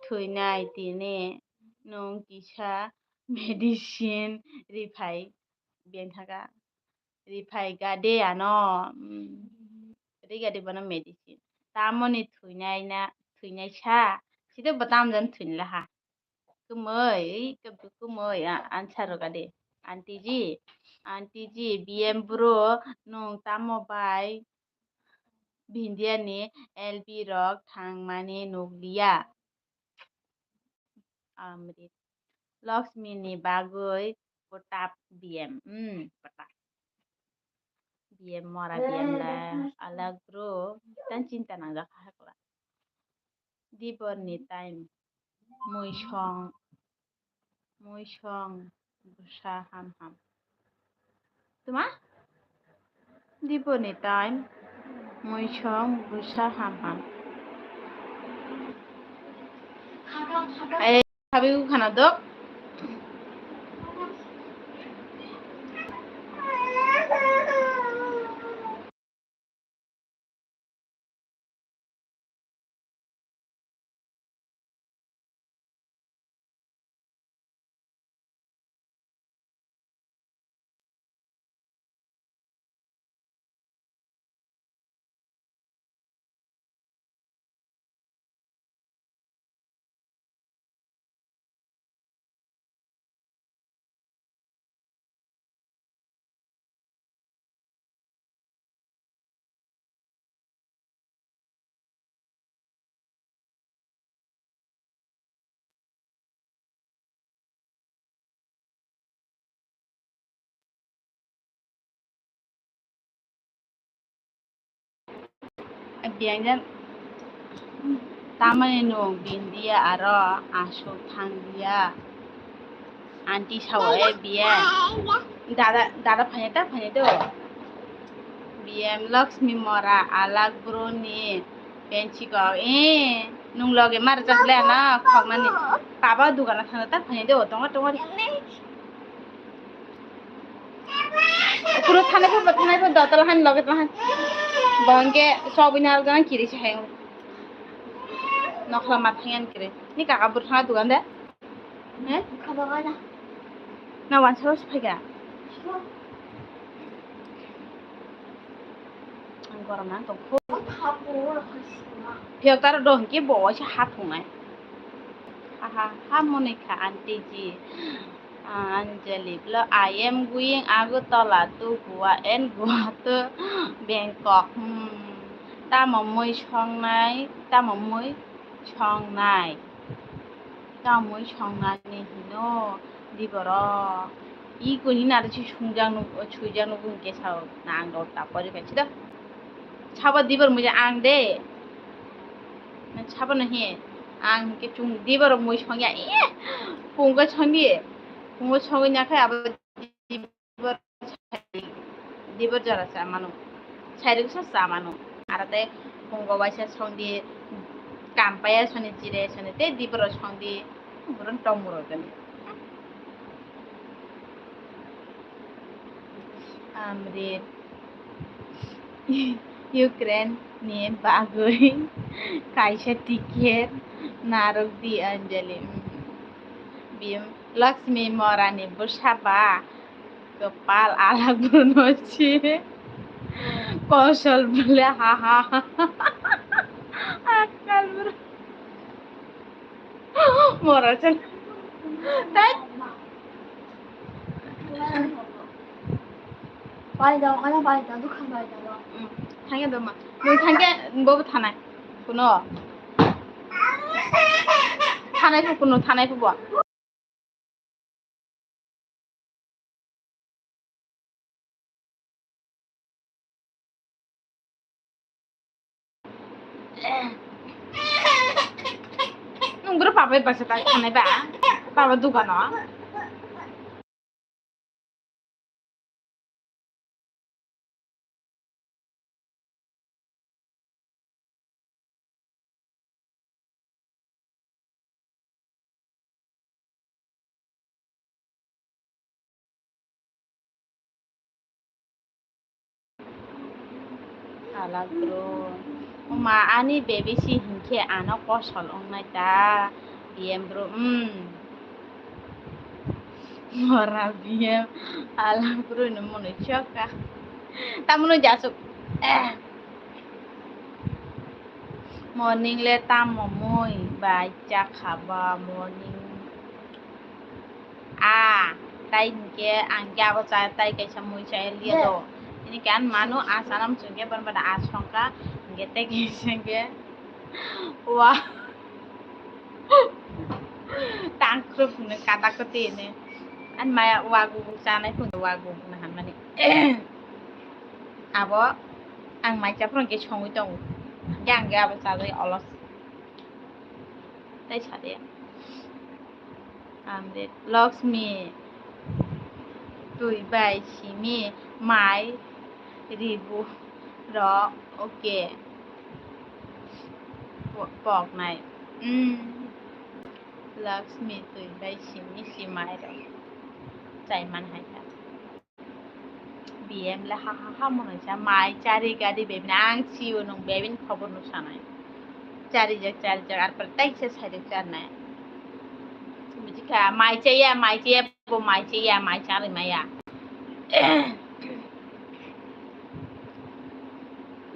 thwinai tini nwng kisa medicine riphai beng thaka. Riphai gade ano, mm, rigade bono medicine. Tamoni thwinai na, thwinai sa, side bo tamjani thwinlaha. Kwmwi, kwmwi, a-, answer rwgadi. Aunty ji, aunty ji, B M bro, nwng tamo bai Bindia ni L B rok thangmani nukliya? Amrit. Lakshmi ni bagwi kwtap B M. Hmm, kwtap. B M mora B M la alagro tan chinta nangjak hakla. Dibor ni time. Muisong. Muisong. Bwsa ham ham. Tuma? Diponi time. Muisong busa ham ham. Eh, habi khana dok. Biyang jan tamani nung bindia aro asuk thangdia. Aunty sao e biyang. Dada, dada phanya ta phanya do. Biyang Lakshmi mora alak bruni pensi kok. Eh, nung loge mar jak le na khoknani. Baba dugana thangna ta phanya do. Tonga tonga. Kuro thanai pho, thanai pho, dotol han loge tong han. Bangke sobini algana kiri se hai. Nokla ma thangan kiri. Ni kaka bur thana dugan de. He? Kaba gana. Na wan sabo se phaika. Ang gorom na tong pho. Phiyok taro do hingke bo waisa ha thungnai. Ha ha ha, Monika aunty ji. Anjali, blo, I am going Agartala to Goa and Goa to Bangkok. Hmm. Tamo mui songnai, tamo mui songnai. Tamo mui songnani hino di borok. I kuni nari si sungjak nuk, suijak nuk bung kesa nang dor ta pori pai sido. Sabo di bor mui ang de. Sabo nahi ang ke chung di bor mui songya. Eh, pungo songdi. Pungo songwi nakhai abo dibor sai, dibor jora sa mano. Sairok sa sa mano. Ara te pungo waisa songdi, kampaya soni jire soni te dibor songdi, buron tongmuro gani. Amrit. Ukraine ni bagwi kaisa ticket narwk di Anjali. Bim Lakshmi Morani bwsa ba kwpal alak bwrwno se kosol bwle ha ha ha. Akkal bwrw. Mora chan. Dai. Pai da, ana pai da, dukhan pai da. Hmm. Thangya doma. Mui thangya bobo thanai. Kuno. Thanai pho kuno, thanai pho bo. Nung bwrw papai basa ta thanai ba? Baba dukano. Alak bro. Oma ani baby si hinkhe ano kosol ongnai ta. B M bro, hmm. Mora B M. Alak bro no mono choka. Tamuno jasuk. Eh. Morning le tamo mui bai chakha ba morning. A, tai hinkhe ang khe abo cha, tai kaisa mui cha liya do. Hini khe ang manu a sana muchung khe ban bada a songkha, hinkhe tai kaisa hinkhe wa tangkhrwp hwnwi kata kwtwi hwnwi. Ani maya wa gubuk chanai phunukhe wa gubuk no hamani. Abo ang mai cha phuru hinkhe songwi tongo. Hinkhe ang khe abo chajai olos. Tai sade. Amrit Lakshmi. twi bai simi mai ribu rok, okay. Po-, poknai. Mm. Lakshmi twi bai simi si mai rok. Chai man hai kha. B M le ha ha ha mwnwi sa mai chari gadi bebini ang sio nung bebini khobor nuk sanai. Chari jak, chari jak, ar pore taisa sai rok charnai. Buji kha, mai chaya, mai chaya, bo mai chaya, mai charwi maya.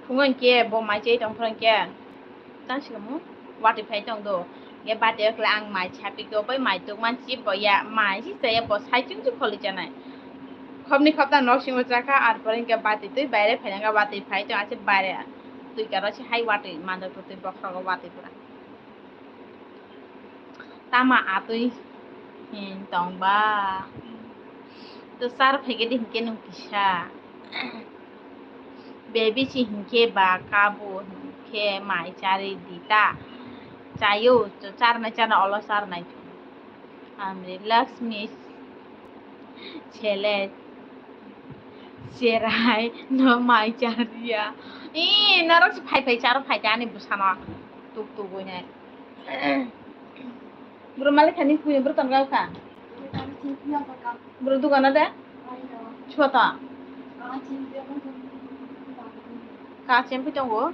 Phungo hinkhe bo mai chai tong phuru hinkhe tang sikamo watwi phai tong do. Hinkhe bati o khlai ang mai sapi khe bai mai tuk man si bo ya, mai si chaya bo sai chwng chwng kholi chanai. Khopni khopta nok singo chakha, ar pore hinkhe bati twi baire phai nangkha, watwi phai tong ase baire twi karo se hai watwi manjak twi bokhorogo watwi pura. Tama atwi hin tongba? To char phaikhe de hinkhe nung kisa. Baby si hinkhe ba kabu hinkhe mai chari dita. Chayo, charnai chana olo charnai. Amri Lakshmi sele cherai no mai chariya. Ee, norok se phai phai charo phai ta ani bwsano tuk tuk oi nai. Bro malik khani kuya bro tong kha. Bro dukano de. Chota. Ka chempi tongo.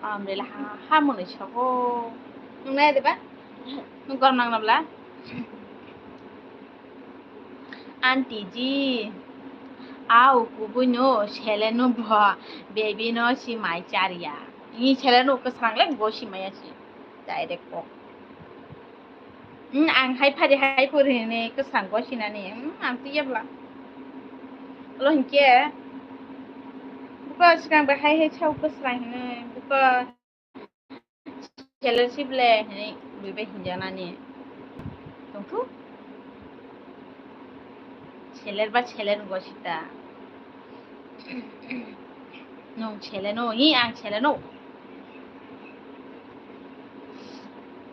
Amrela ha, ha mwnwi sogo. Nung nai de ba? Nung gor nang nabla? Aunty ji, au kubui no sele no bo, baby no si mai chariya. Ni sele no kwsang le go si maya si. Direct ko. Hmm, ang hai phari hai phuri hini kwsang go sinani. Hmm, ang twi yabla. Lo hinkhe. Buka sikang ba hai hai chau kwsang hini. Buka Seller sible hinwi buibai hinjaknani tongthu. Seller ba seller gosita. Nung seller no, hi ang seller no.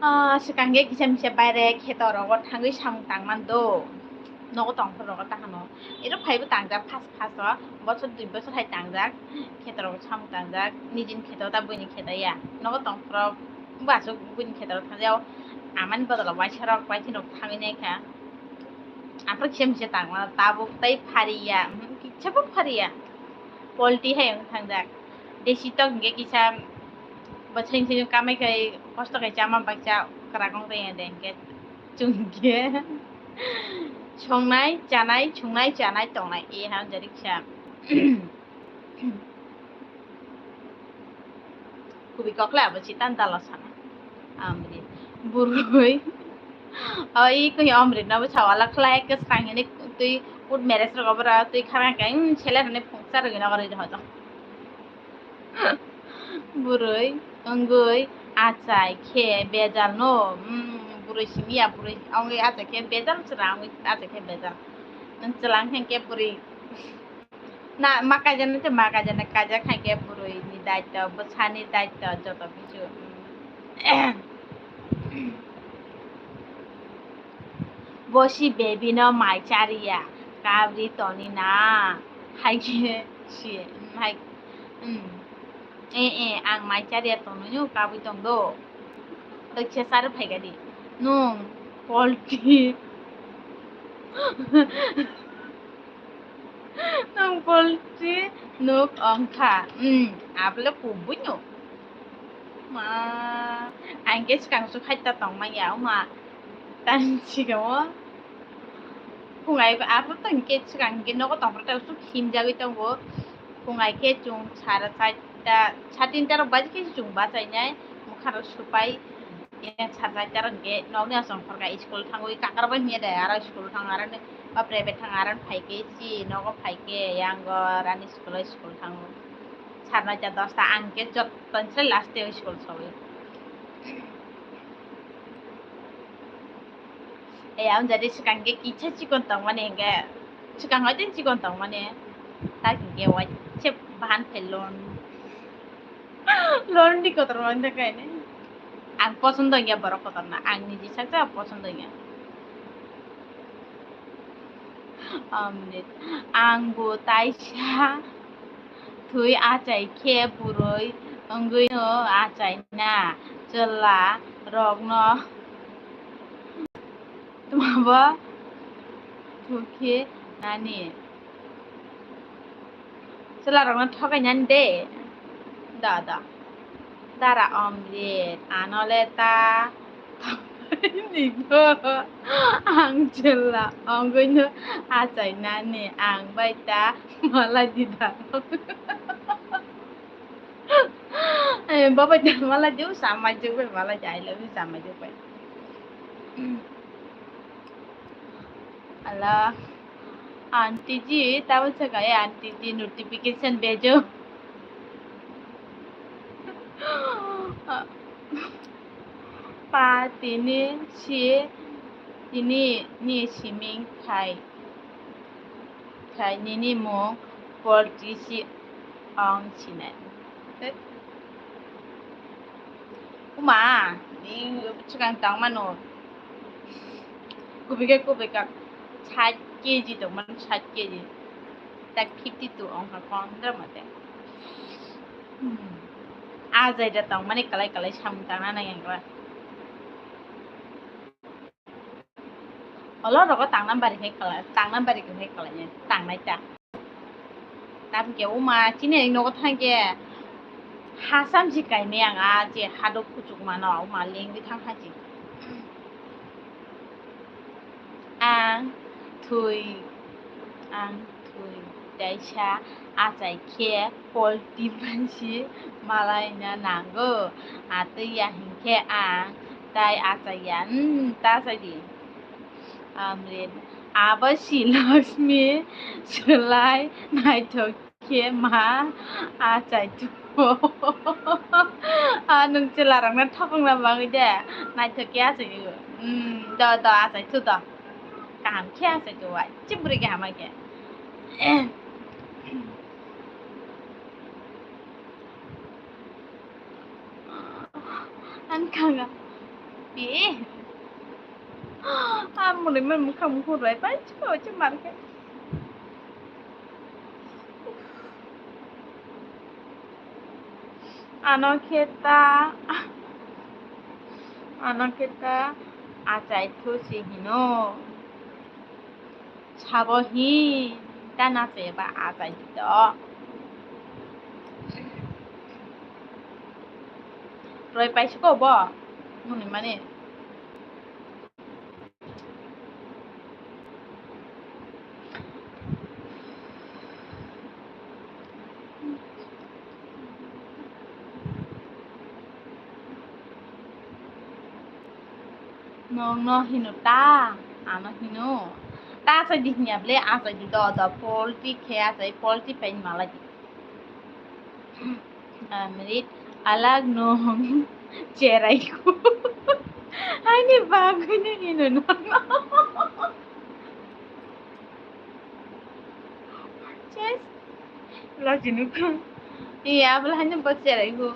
Ah, swkang khe kisa misa baire kheto rogo thangwi samung tangman do. Nogo tongphuru rogo tahano. Ero phaibo tangjak first first o, bosor dui bosor hai tangjak, kheto rogo samung tangjak, nijini kheto ta buini kheto ya. Nogo tongphuru bo aswk buini kheto rok thangjakgo, amani bodol o waisa rok, waisa rok thangwi naikha. Aphuru kisa misa tangmano tabuk tei phariya, kisa bo phariya. Polti hai wng thangjak. Desi tok hinkhe kisa bo cheng cheng kamai khai kosto khai chama baksa kwrak wng tongya de hinkhe chwng hinkhe songnai chanai, songnai chanai tongnai e hamjari kisa. Kubui kokla abo chitan dalo sana. Amri. Burui. O i koi amri no bwsa wala khlai kwsang hini twi court marriage rok obora twi kharang kai, hmm, sele hwnwi phungsa rwgwi nokori hodo. Burui wngwi achai khe bejal no, hmm, burui simi ya burui wngwi achai khe bejal chwla wngwi achai khe bejal. Nwng chwla wngkhe burui. Na, ma kaijana tei ma kaijana kaijak hai khe bwrwi ni daityo, bwsani daityo joto kichu. Bosi baby no mai chariya, kabri toni na, hai khe si, hai, um, eh, eh, ang mai chariya tonwi no kabwi tong do. Toksa chari phaikha di. Nung polti. Nung polti nuk ongkha. Hmm, abole kubui nuk. Ma, ang khe swkang swk hai ta tongmanya, wngma. Tang sikamo. Phungai, abo to hinkhe swkang hinkhe nogo tongphuru ta swk himjagwi tongo. Phungai khe chwng sara charta, sa tinta rok baji khe chwng bachainai. Mwkhang rok supai. Yang sajak tarang ke nokni asong khorka school thangwi kakar bai hiya de aro school thang aro ni ba private thang aro phai ke si nogo phai ke yang go rani school school thango. Sarnai ta dosta ang ke jotton se last day school sawi. E ang jadi swkang ke kicha chikon tong mani hingke swkang hoi ten chikon tong mani ta hingke wai se bahan phelon. Lordi kotor man thangkhe ne. Ang pochondo wngya borok kotorno, ang niji saksa pochondo wngya. Amrit, ang bo taisa thwi achai khe bwrwi wngwi no achai na chwla rokno tuma bo thukhe nani. Chwlarokno thokainani de. Da, da. Dara Amrit, ano le ta. Nini bo ang chwla ongwi no achainani, ang bai ta malai di da. Eh, bo bai ta malai di, o samai jwk bai malai di, I love you samai jwk bai. Ala, aunty ji, tamo saka e aunty ji notification bejo. Pa tini si, tini ni siming khai, khai nini mung polti si ong sinai. Uma, ni swkang tangmano. Kubui khe kubui kha, sait kg tongmani, sait kg. Tak fifty two ongkha, kondra mate. Hmm. A jaida tongmani kalai kalai samung tangna nang yang kla. Olo rogo tangna bari khai kla, tangna bari khai kla, tangnai ta. Tamkhe uma chini nogo thangkhe hasam si kainai ang a je hadok kuchukmano uma lengwi thangkha si. Ang thwi, ang thwi teisa achai khe polti mansi malaina nango. Atwi ya hinkhe ang tai achai ya, hmm, ta achai di. Amrit, abo si Lakshmi swlai naithok khe ma achai thu. A nwng chwlarokno thopokna bagwi de naithok khe achai o. Hmm, do, do, achai thu do. Kaham khe achai thu wai. Chibri kaham khe. Ang khanga. Pi. Amoni man mukhang mukhung rai pai chiko che mar khe. Ano khe ta, ano khe ta achai thu si hino. Sabo hi ta na se ba achai di to. Roi pai siko bo. Muni mani. Nokno hino ta, ano hino. Ta achai di hinya ble, achai di do, do, polti khe achai, polti pen malai di. Amrit, alag nong cherai ko. Ani bagwi ni hino nokno. Ches. Laji nukha. Iya, abla hanya bot cherai ko.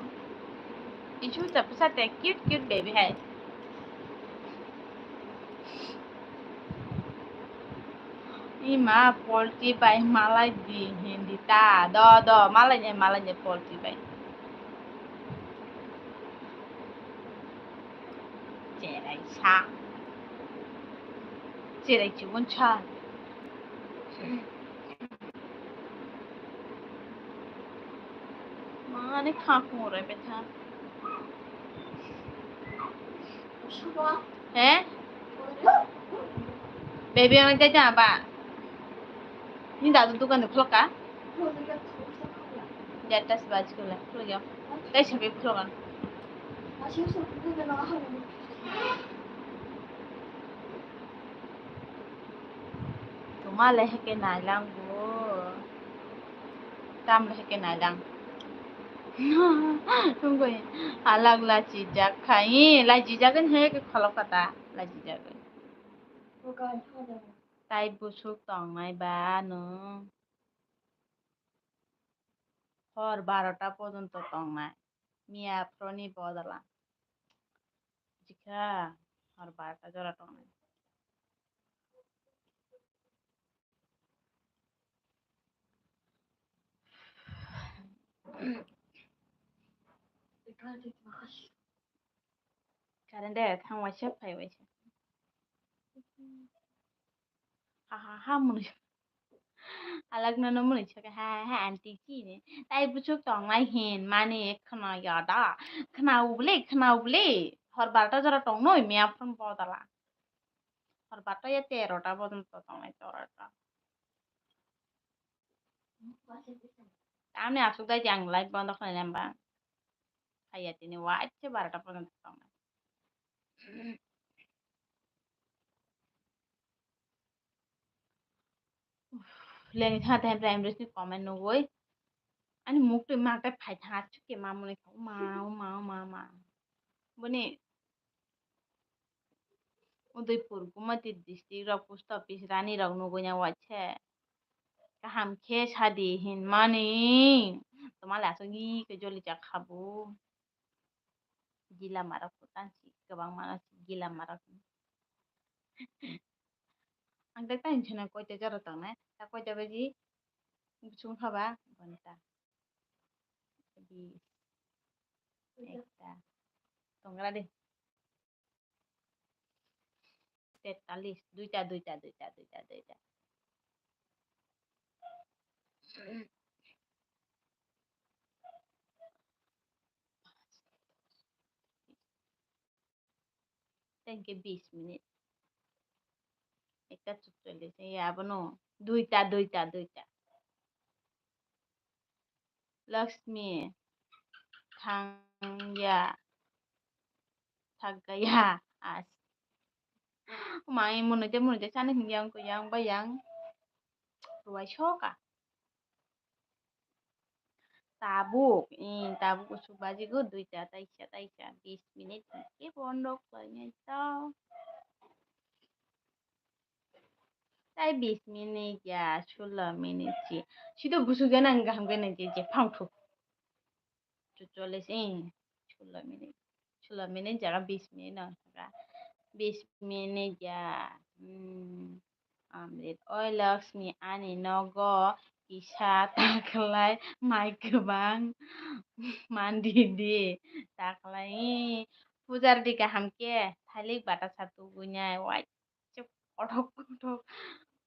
Isu chapsa te cute cute baby hai. Ima polti bai malai di hindi ta. Do, do, malai ne, malai ne polti bai. Cherai sa. Cherai chibun sa. Mane kha khungo rai betha. He? Baby, ang jaja ba. Ni dadu dukan de khulok ka? Jata se baj khulok, khulok ya. Tai sabi khulok an. Tuma le heke nailang bo. Tam le heke nailang. Tungkoi alag lachijak khai, lachijak in heke kholok kata, lachijak in. Tai busuk tongnai ba nwng. Hor barota porjonto tongnai. Miya phoroni bodol ang. Buchikha, hor barta jora tongnai. Current de thang waisa phai waisa. Ha ha ha mwnwi. Alak nono mwnwi saka ha ha aunty chini. Tai buchuk tongnai hin mani khna yada. Khna ubli khna ubli. Hor barta jora tongnoi miya phone bodala. Hor barta ya terota bojonto tongnai torota. Tamni asuk dai jang live bondo khlai nang bang. Haiya tini waise barota bojonto tongnai. Leni thang thang prime minister comment nugui. Ani muk twi mak tai phai thang asuk ke mamuni kha. Ma, ma, ma, ma. Boni Udaipur, Gumati district rok post office rani rok nugui na waise. Kaham khe sadi hinmani. Toma le asuk i ke joli jak khabu. Gila marok ko tansi kwbang mano gila marok. Ang tak tani chana koita jora tongnai. Ta koita baji sung khaba gonta. Bis. Ekta. Tongra de. Tetalis. Duita, duita, duita, duita, duita. Tengke bis minit. Ekta chukcholi se ya abono. Duita, duita, duita. Lakshmi. Thangya. Thagaya. As. Mai munui te munui te sani hingyang kuyang bayang. Ruai soka. Tabuk, eh, tabuk usuk bajigo duita, taisa, taisa, bis minit hingke bondo khlainai to. Tai bis minit ya, sulo minit si. Sido busuk gana ang gaham gana je, je phang thuk. Chucholis, eh, sulo minit. Sulo minit jaga bis minit no saka. Bis minit ya. Hmm. Amrit, oi Lakshmi, ani nogo kisa ta khlai mai kwbang mandi di. Ta khlai, pujar di kaham khe, thailik batasa tuguinai, waisa kothok kothok,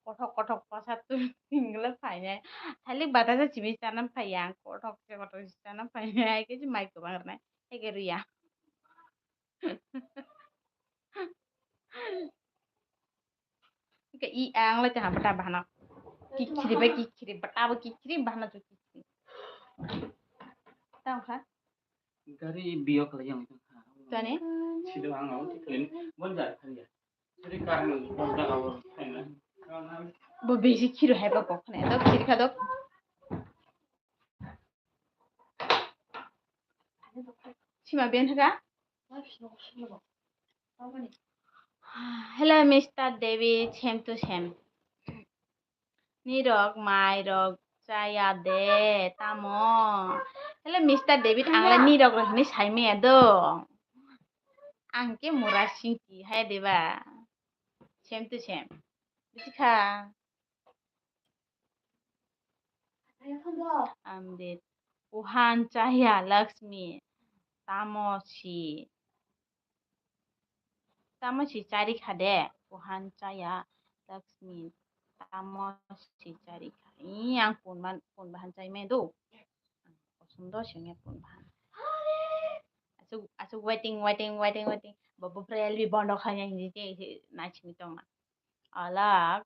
kothok kothok kosa twi hingle phainai. Thailik batasa simi chana phaiya, kothok se kothok se chana phainai, hai khe se mai kwbang rwnai, hai khe rwya. Ke i ang le chaham bata bahana. Kikhiri ba kikhiri, bata ba kikhiri, bahana chu kikhiri. Tang kha? Gari biyo kala yang itu kha. Tane? Sido ang au tiklin. Bon jar kha ya. Siri kar mo bon jar au kha na. Bo besi khiro hai ba kok ne. Dok khiri kha dok. Sima ben haka? Hello, Mister David, same to same. Nirok mai rok chaya de, tamo? Hello, Mister David, ang le nirok rok hinui sai maya do. Ang ke mura singki hai de ba. Same to same. Bisi kha? Amrit. Uhan chaya Lakshmi. Tamo si. Tamo si chari kha de. Uhan chaya Lakshmi. Tamo si chari kha. Ih, ang kun ban, kun bahan chai me do. Kosom do sing ya kun bahan. Asuk, asuk waiting, waiting, waiting, waiting. Bo, bo pre L B bondo kha ya hindi je, je, na chimi tong na. Alak,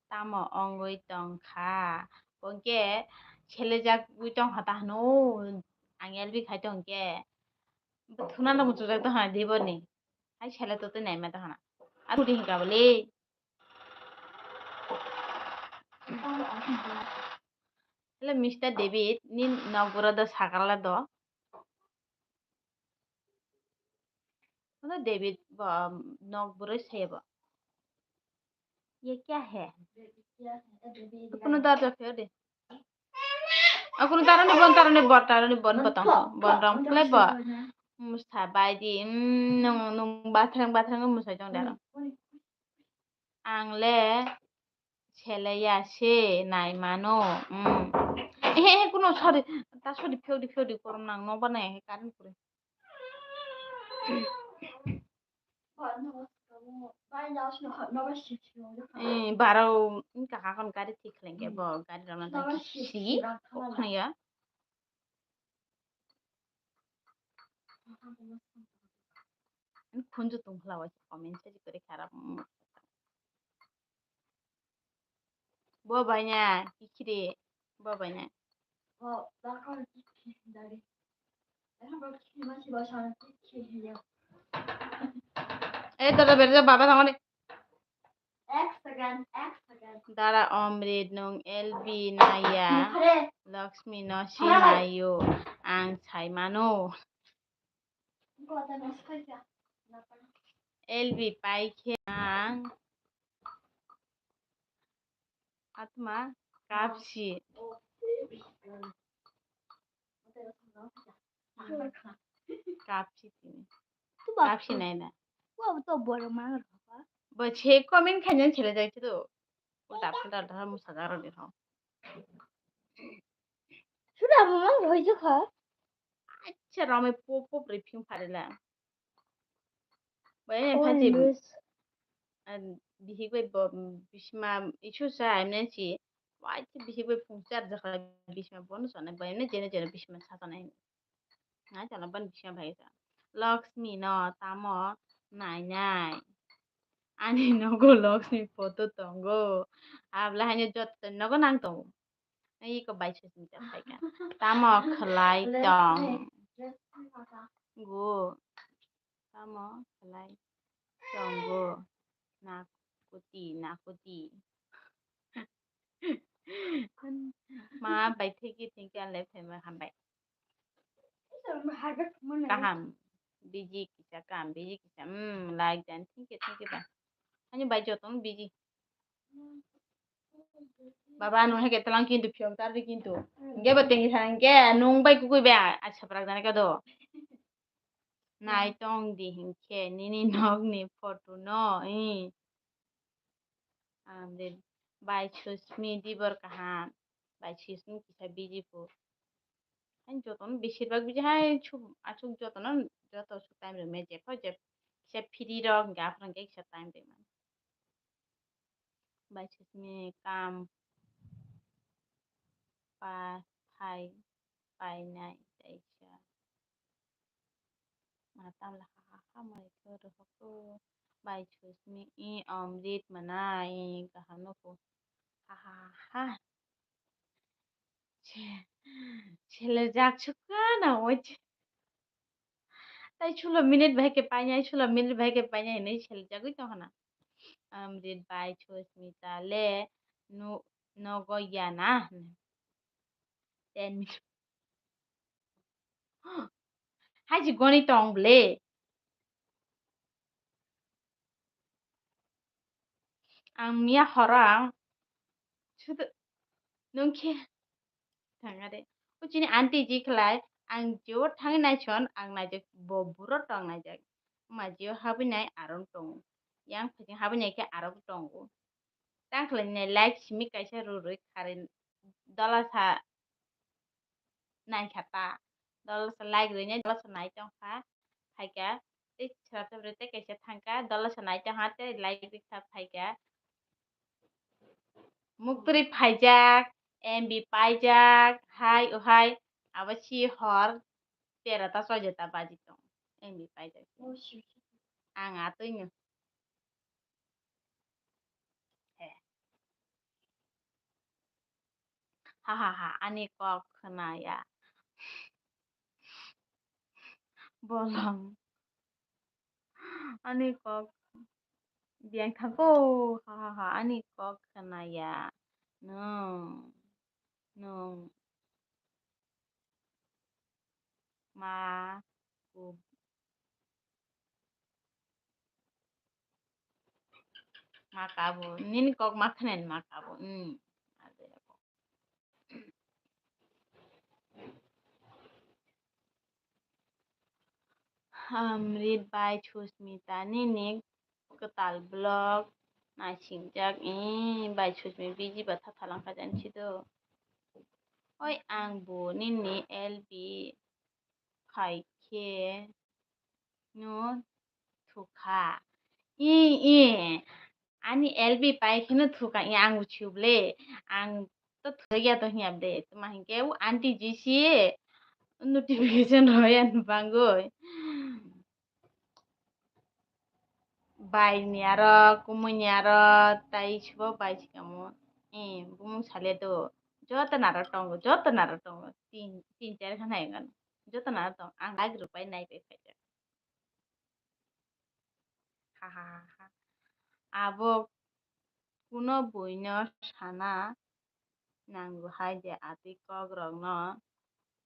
tamo ongoi tong kha? Bo hwnkhe selejak wi tong kha ta hwno, ang L B khai tong khe. Bo thuna no muchujak tong kha diboni. Hai sele to tei naima tong kha na. Aro di hwnkha bo le. Hello, Mister David, ni nok bura do sakala do. Ano David bo nok buroi se bo. Ye kya hai? Kuno darja pheo de. Kuno tarani bon, tarani bor, tarani bon botong. Bon rong play bo. Musa bai di, mm, nwng, nwng bathrang, bathrang wng musa jong daro. Ang le sele ya se nai mano, mm. Ehe, ehe, kuno sorry, ta sorry, phiyok di, phiyok di, korom nang, nokbar nai, ehe, current puri. Eh, baro, wngkha kha kon gari thik khlai khe bo, gari rok no thik si, khna ya. Khunju tong khla waisa comment se kwrwi kharap. Bo baina kikhire, bo baina. Eh, dada berja baba tangone. Dara Omrit nwng L B naya, Lakshmi no sinayo, ang sai mano. L B pai khe ang atma kapsi. Kapsi tini. Kapsi nai na. Bo to borok mang rok. Bo se comment khaina chele jai tu. Ulta pulta da musa jaro de ho. Sura mama hoijo kha. Acha rame pop pop re phim pharila. Bai ne phaji. Bihik bai bo bisma isu sa amne si. Wai ti bihik bai phung char jakha bisma bon sa na bai ne jene jene bisma sa sa nai. Nai chala ban bisma bai sa. Lakshmi no tamo nai nai. Ani nogo Lakshmi photo tongo. Abla haino jotto nogo nang tongo. Iko bai Susmita phaikha. Tamo khlai tong go. Tamo khlai tong go. Nakuti, nakuti. Ma bai thank you, thank you, ang le phaima hambai. Kaham. Biji kisa kaham, biji kisa. Hmm, like dan. Thank you, thank you, ba. Ani bai jotong biji. Baba, nwng hai khe tlang kintu phiyok tar di kintu. Hingke bo tengri sa hingke nwng bai kukui bai a, a saprak jani ka do. Nai tong di hingke nini nok ni photo no, i. Ang de bai Susmi dibor kaham. Bai Susmi kisa biji pu. Hai jotono besir bak biji hai chu-, asuk jotono joto su time rwmani jepho jep kisa free rok hingke aphuru hingke kisa time rwmani. Bai Susmi kam pa phai painai kaisa. Ma tamla ha ha ha mai khe rwhok khe bai Susmi i Omrit mana i kaham no kho ha ha ha. Se-, sele jak sukha na oi. Tai sulo minute bai khe painai, sulo minute bai khe painai hinui sele jagui tong khana. Amrit bai Susmita le nu-, nogo ya na. Ten minute. Hai si goni tong ble. Ang miya horo ang sudu nung khe thanga de. O chini aunty ji khlai ang jio thangwi naison ang naijak bo buro tong naijak. Ma jio habwi nai aro tong. Yang phai habwi nai khe aro tongo. Tang khlai nai like simi kaisa rw rwi kharwi dola sa nai kha ta. Dola sa like rwi nai dola sa nai tong kha. Phai kha tei sra ta bwrwi tei kaisa thang kha dola sa nai tong kha tei like rwi kha phai kha. Muktwrwi phaijak, M B paijak, hai o hai abo si hor tera ta choi jeta baji tong M B paijak. Ang atwi no. He. Ha ha ha, ani kok khna ya. Bolong. Ani kok biyang thango. Ha ha ha, ani kok khna ya. Nwng, nwng. Ma, ku. Ma kabu. Nini kok ma khna ni ma kabu. Hmm. Ade ko. Amrit bai Susmita nini kwtal vlog naisingjak, ee, bai Susmi biji ba tha thalangkha jani sido. Oi, ang bo nini L B phaikhe no thukha. Ee, ee, ani L B paikheno thukha, ee, ang uchiuble, ang to thukya to hiya de, tuma hinkhe u aunty G C notification roya bangoi. Bai ni aro, kumui ni aro, tai sibo bai sikamo. Eh, bumung sale do. Joto naro tongo, joto naro tongo. Tin, tin char kha nai gano. Joto naro tongo. Ang like rwpai nai pai phaikha. Ha, ha, ha, ha. Abo kuno buino sana nango hai je atwi kok rokno.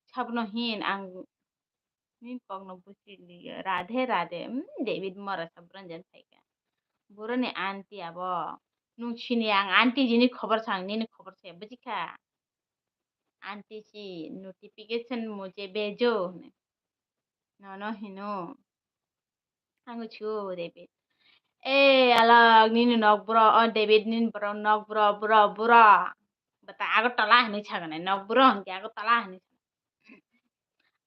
Sabno hin ang nini kokno buchi liya. Radhe, radhe. Hmm, David mora sa buran jan phaikha. Boroni aunty abo. Nung sini ang aunty jini khobor sang, nini khobor se, bujikha? Aunty si notification mujhe bhejo hine. Nono hino. Ang uchu David. Eh, alak nini nok bro, oh, David nini bro, nok bro, bro, bro. Bata Agartala hinwi saganai, nok bro hinkhe Agartala hinwi saganai.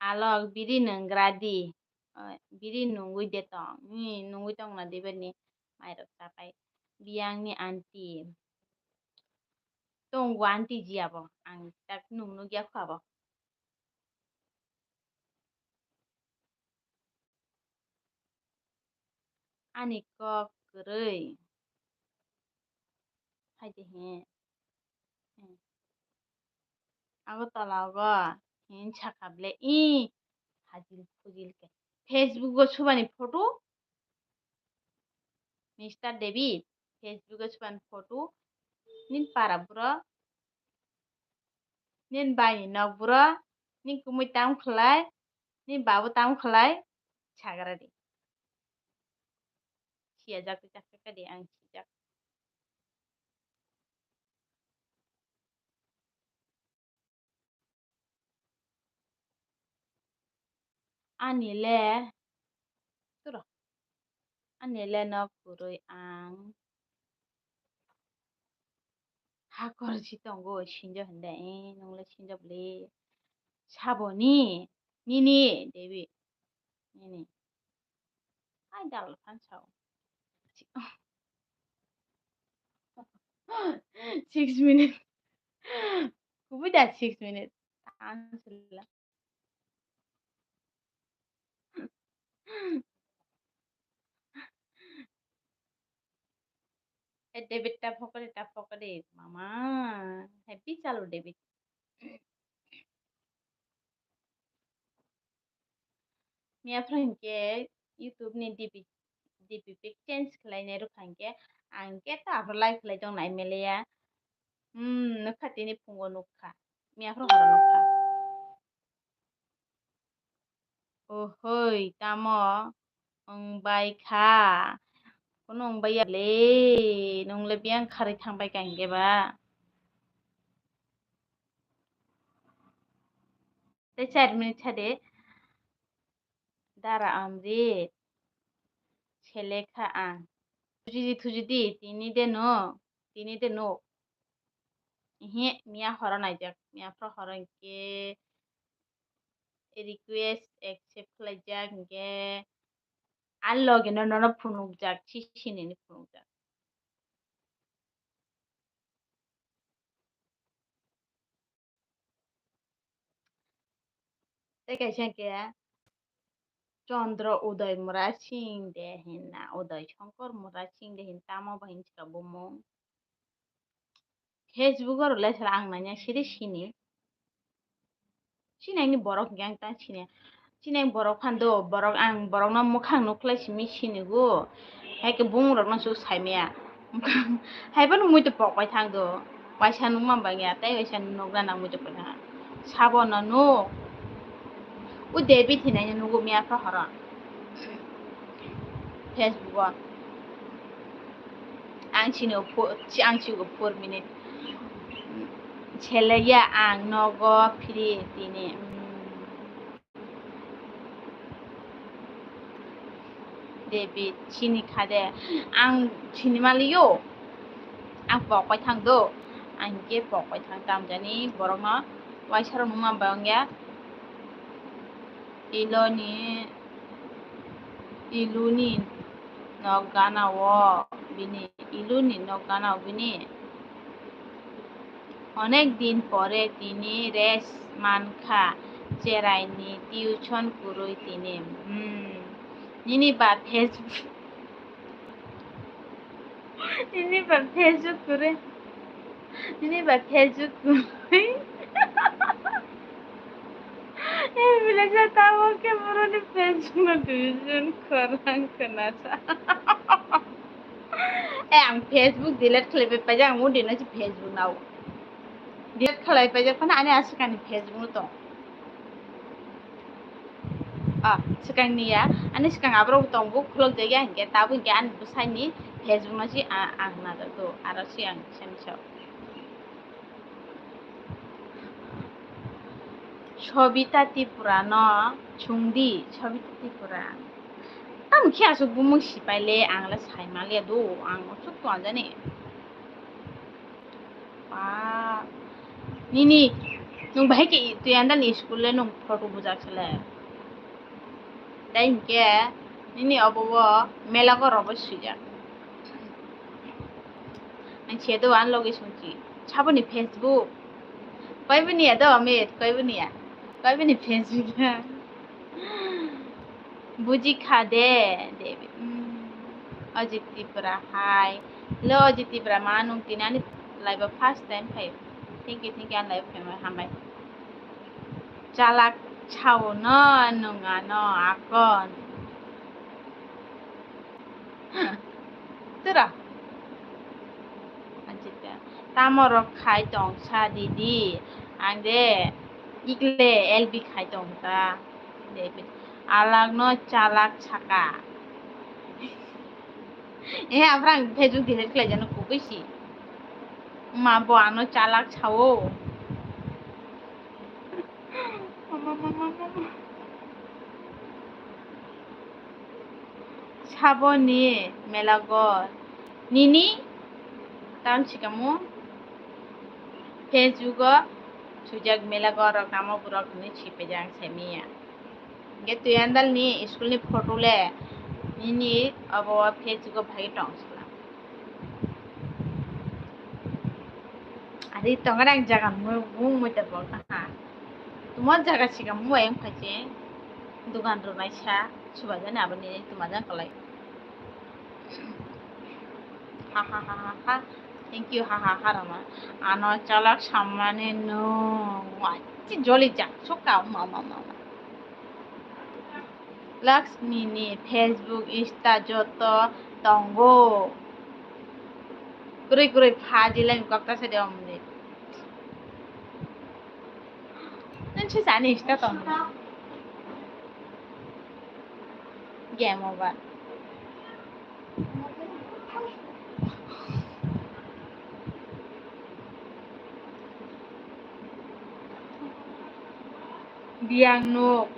Alok biri nwngra di. Oh, biri nungwi de tong. Ni nungwi tong na David ni mairok chapai. Biyang ni aunty. Tongo aunty ji abo. Ang tak nung nugya kho abo. Ani kok kwrwi. Hai de he. Agartala ogo hin sakha ble, i hajil phujil khe. Facebook o subani photo, Mister David, Facebook o subani photo, nin para buro, nin bai ni nok buro, nin kumui tam khlai, nin babu tam khlai, sagra di. Siya jak jak kha di ang sijak. Ani le, turo. Ani le nok kwrwi ang hakor si tongo, sinjo hinde, eh, nung le sinjo bwle. Saboni, nini, Devi, nini. Ai dal phan sao. Six minute. Kubui da six minute. Tan sila. Eh, David ta phokori, ta phokori, mama. Happy chalo, David. Miya phra hinkhe YouTube ni D P, D P pic change khlainai rwkha hinkhe ang khe ta aphro live khlai tong nai meleya. Hmm, nukha tini phungo nukha. Miya phra horo nukha. Ohoi, tamo wng bai kha? Kono wng bai ya le, nwng le biyang kharwi thang bai kha hinkhe ba? Tei char minute sa de. Dara Amrit, sele kha ang. Thujidi, thujidi, tini de no, tini de no. Ihi, miya horo naijak, miya phro horo hinkhe request accept khlaijak hinkhe, a loge no nono phunukjak, si sinini phunukjak. Tei kaisa hinkhe Chandra Uday Murasing de hinna, Uday Shankar Murasing de hin tamo bo hin chika bumung. Facebook o rwlai sala ang nanya siri sini. Sini ang ni borok hinkhe ang ta sini. Sini ang borok phan do, borok ang borok no mwkhang nukhlai simi sini go. Hai khe bumung rok no su saimaya. Hai phano mui to pok bai thang do. Waisa nukma bangya, tei waisa nukna nang mui to pok thang. Sabo no nuk. O David hinai no nugo miya kha horo. Facebook o. Ang sini o pho-, si ang si o four minute. Sele ya ang nogo phiri tini. David, sini kha de. Ang sini maliyo. Ang pok pai thang do. Ang ke pok pai thang tam jani borokno waisa rok numa bang ya. Iloni, iluni nok gana o bini, iluni nok gana o bini. Onek din pore tini rest mankha, cheraini tuition kwrwi tini. Hmm. Nini ba Facebook, nini ba Facebook kwrwi, nini ba Facebook kwrwi. Eh, bilaja tamo khe boroni Facebook no tuition khorang khwnasa. Eh, ang Facebook delete khlaipai paijak, ang mudi no si Facebook nao. Delete khlai paijak phano ani aswkani Facebook no tong. Ah, swkangni ya, ani swkang aborok tongo, khulok jagya hinkhe, tabuk hinkhe ani bwsaini Facebook no si a-, ang najak do, aro si ang sani sao. Sobita Tripura no chungdi, Sobita Tripura. Tamo khe aswk bumung sipai le, ang le sai maliya do, ang aswk tong jani. Ba, nini, nwng bahai khe twi andal ni school le nwng photo bujak sele. Dai hinkhe nini obo o mela gorok bai swijak. Ang se do ang logi sungchi. Saboni Facebook. Koi bini ya do amit, koi bini ya. Koi bini Facebook ya. Buji kha de, David. Hmm. Ajit Tripura, hi. Hello, Ajit Tripura, ma nung tini ani live o first time phai. Thank you, thank you, ani live o phai hambai. Chalak chao no nung ano akon. Tura. Ajit, tamo rok khai tong sa didi. Ang de ikle L B khai tong ta. David. Alak no chalak saka. Eh, abrang Facebook delete khlai jano kubui si. Ma bo ano chalak sao. Mama, mama, mama. Saboni mela gor. Nini tam sikamo Facebook o sujak mela gor rok tamo borok hinwi sipejak semiya. Hinkhe twi andal ni school ni photo le nini obo Facebook o phai tong sala. Ari tongo ang jaga mung mui ta bol ta ha. Tuma jaga siga mung ayang phai se. Dugan rwnai sa subajani aboni tuma jang kalai. Ha ha ha ha ha. Thank you ha ha ha rama. Ano chalak samani no. Wati joli jak soka ma ma ma ma. Laksmi ni Facebook, Insta joto tongo. Kwrwi kwrwi phaji lai kokta se de omni. Nang se sani Insta tongo. Game over. Biyang nuk,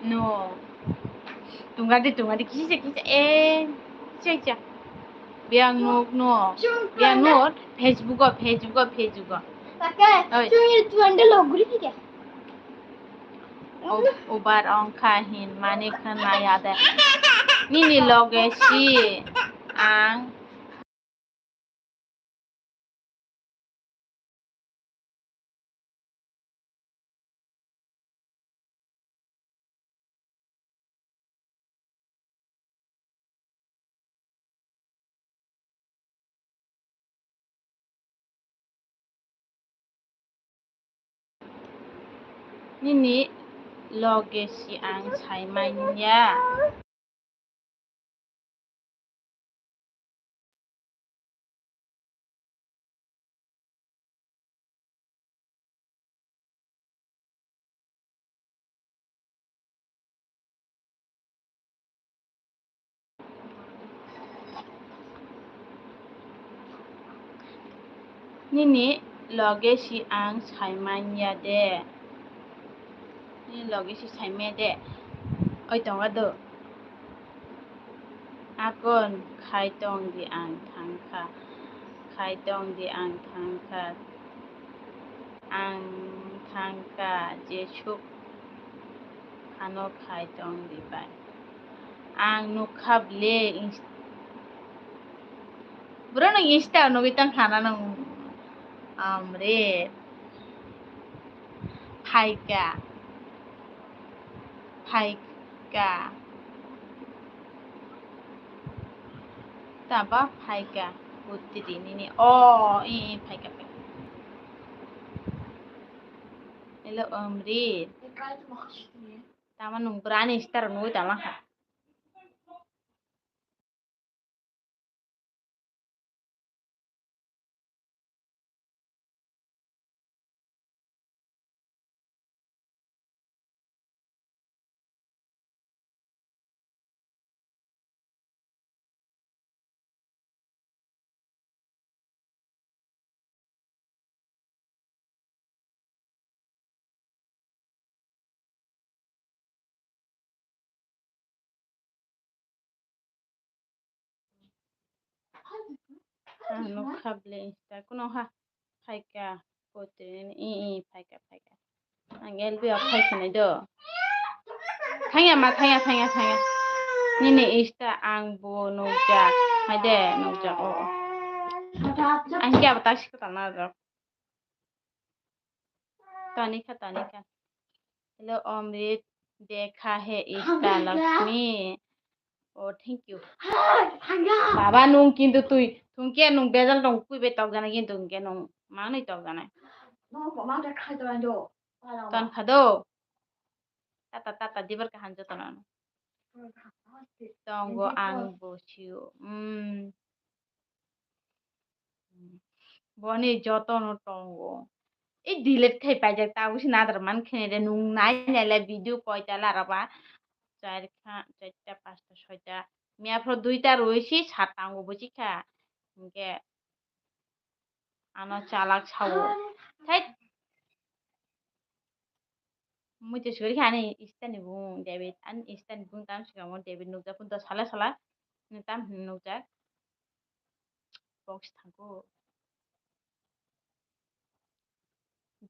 nuk. Tungadi, tungadi, kisa, kisa, eh, kisa, kisa. Biyang nuk, nuk. Biyang nuk, Facebook o, Facebook o, Facebook o. Oi. Ubar ongkha hin mani khna ya de. Nini loge si ang. Nini loge si ang sai manya. Nini loge si ang sai manya de. Nini loge si sai manya de. Oi tongo do. Akon khai tong di, ang thang kha. Khai tong di, ang thang kha. Ang thang kha, jesuk ano khai tong di bai. Ang nuk kha ble, ins-, bro, nwng Insta nugwi tong khana nwng, amre. Phaika. Phaika. Taba phaika. Putri nini. Oh, i, i, phaika, phaika. Hello, Amrit. Tama nwng brani star nugwi tama kha. Ah, nuk kha ble Insta kuno ha. Phaika, putri, i, i, phaika, phaika. Ang L B o khai sinai do. Thangya ma, thangya, thangya, thangya. Nini Insta ang bo nukjak. Hai de, nukjak, o, o. Ang khe abo taksi kwtal na rok. Tanika, Tanika. Hello, Amrit. Dekha he Insta Lakshmi. Oh, thank you. Baba, nung kintu twi, tungke nung bejal tong kui be tok jana kintu tungke nung mangnoi tok jana. Ton khado. Tata, tata, dibar kaham joto no. Tongo ang bo sio. Hmm. Boni jotono tongo. Ei delete khai paijak, tabuk se nadar man khene de, nung nai nai le video koita laraba. Char kha, charta, pasta, soita. Miya phoro duita roi si sat tango buji kha. Hingke ano chalak sao. Thai. Mui te sori kha ani Insta ni bung David, ani Insta ni bung tam sikamo David nukjak phun to sala sala. Tam nukjak. Box thango.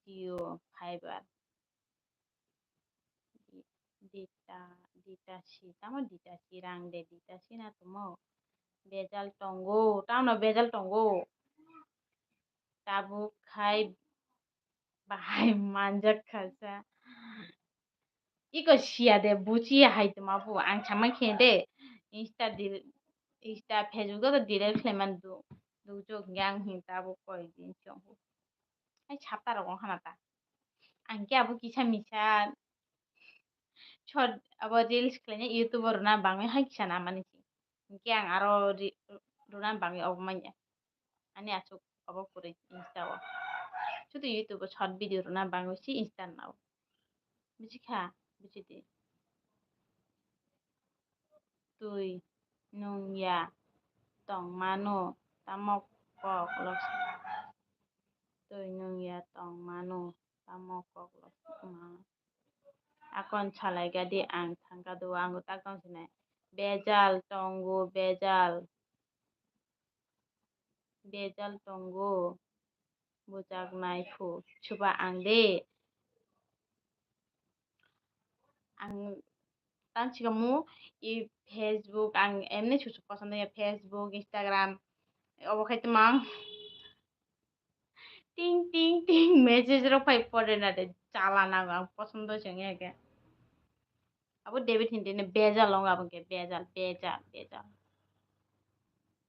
Jio Fiber. Di-, dita, dita si, tamo dita si rang de, dita si na tomo. Bejal tongo, tamo bejal tongo. Tabuk khai bahai manjak kha sa. Iko siya de, buchi hai tuma bu, ang sama khe de. Insta di, Insta, Facebook do delete khlai man du, du jok yang hin tabuk koi din chong. Hai chapta rok wng khana ta. Ang khe abo kisa misa short abo reels khlaina YouTube o rwna bangwi hai kisa namani se. Hinkhe ang aro ri-, rwna bangwi obo manya. Ani aswk obo kwrwi Insta o. Sudu YouTube o short video rwna bangwi se Insta nao. Buji kha, buji di. Twi nung ya tong mano, tamo kok lok. Twi nung ya tong mano, tamo kok lok ma. Akon salai gadi ang thangka do, ang tak tong sinai. Bejal tongo, bejal. Bejal tongo. Bujak nai phu. Suba ang de. Ang tan sikamo i Facebook ang emni susu posondo ya, Facebook, Instagram, obo khai tmang. Ting, ting, ting, message rok phai pore na de, chala nango ang posondo se wngya khe. Abo David hindi ne bejal wng abo khe, bejal, bejal, bejal.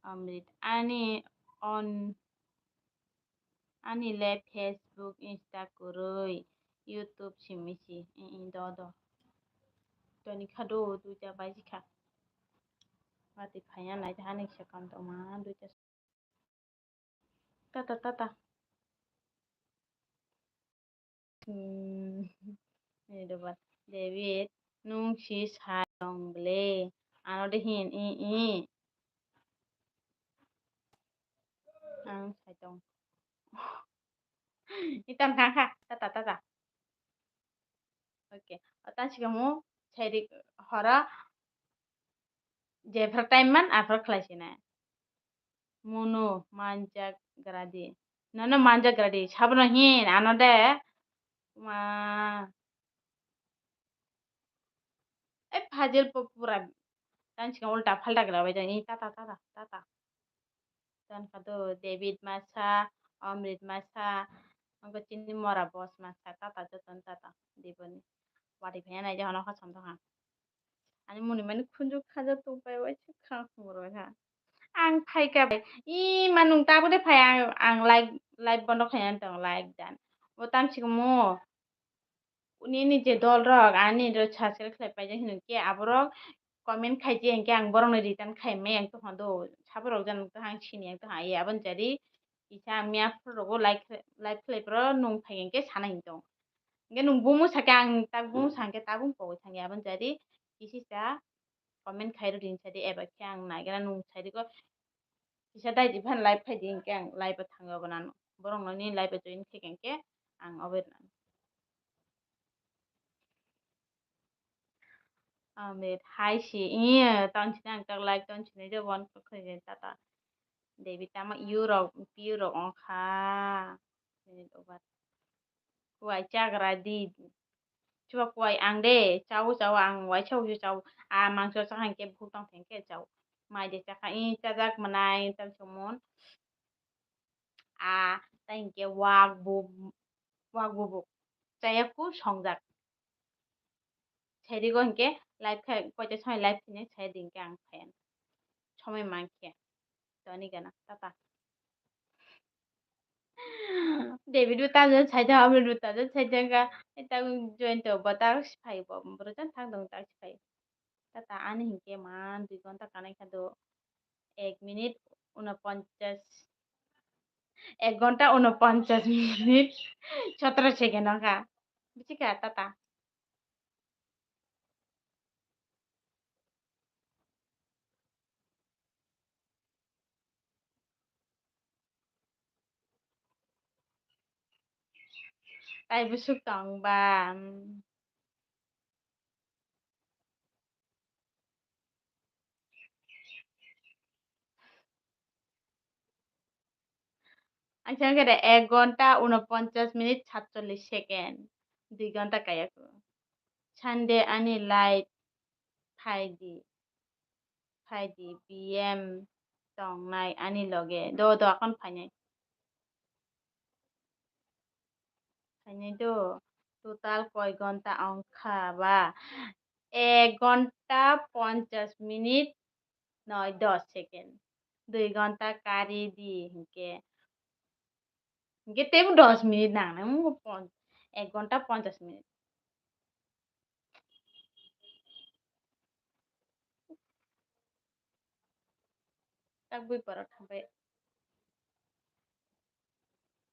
Amrit, ani on, ani le Facebook, Insta kwrwi, YouTube simi si, i, i, do, do. Toni kha do, duita baji kha. Wati phaiya nai, hani se kam tongma, duita. Tata, tata. Hmm. Ini dobat. David, nung si sai tong ble. Ano de hin, i, i. Ang sai tong. Itan kha kha. Tata, tata. Oke. Otan sikamo, sai di hora. Jephra time man aphra khlai sinai. Munu manjak gradi. Nono manjak gradi. Sabono hin ano de. Ma. E phajil po pura. Tan chika ulta phalta gra bai jani. Tata, tata, tata. Tan kado David masa, Amrit masa. Angko chini mora boss masa. Tata joton tata. Diboni. Wadi phaya nai jahano khasam doha. Ani muni mani khunju khaja tongpai waisa kha khumroi ha. Ang phaikha bai. I manung tabuk de phai ang, ang like, like bondo khaina tong like dan. Bo tamsik mo. Nini je dol rok ani ro subscribe khlai paijak hinwi khe aborok comment khaijak hinkhe ang borokno return khaimai ang tongkha do. Saborok jan tongkha ang sini ang tongkha. Ai aboni jari kisa ang miya phuru rogo like, like khlai phuru nung phai hinkhe sana hin tong. Hinkhe nung bumu sakhe ang tak bumu sakhe tabung pogwi thangya aboni jari kisisa comment khairw din sadi eba khe ang naigena nung sadi ko kisa dai di phan live khai di hinkhe ang live o thangwi obo nang borok no ni live o join khai hinkhe ang obo nang. Amit hai si iya ton sini ang tak live ton sini je bon ko khai tata. Devi tama Europe, Europe ongkha. Kuwai chagra di. Chuba kuwai ang de, chao, chao, ang waisa waisa chao. A mangso chakha hinkhe bukhuk tong thengkhe chao. Mai de chakha, i chajak mwnai, tam somon. A, ta hinkhe wak bu-, wak bubuk. Chayaku songjak. Sairigo hinkhe live khai, koita somoi live khainai sai di hinkhe ang phaiya. Somoi mankhe. Toni gana, tata. David bo tamjani saijak, Amrit bo tamjani saijak, eta join to bo tak siphai bo, boro jani thang tong tak siphai. Tata ani hinkhe man dui ghonta kanai kha do. Ek minute unoponchas, ek ghonta unoponchas minute sotro second wngkha. Buchikha tata. Tai bwswk tong ba? Ang sakhe de ek ghonta unoponchas minute satchollish second. Dui ghonta kaya ko. Sunday ani live phai di. Phai di, B M tongnai ani loge. Do, do, akon phainai. Phainai do. Total koi ghonta ongkha ba? Ek ghonta ponchas minute noi dos second. Dui ghonta kari di hinkhe. Hinkhe teibo dos minute nangnai, wngkha pon-, ek ghonta ponchas minute. Tak bui borok thangbai.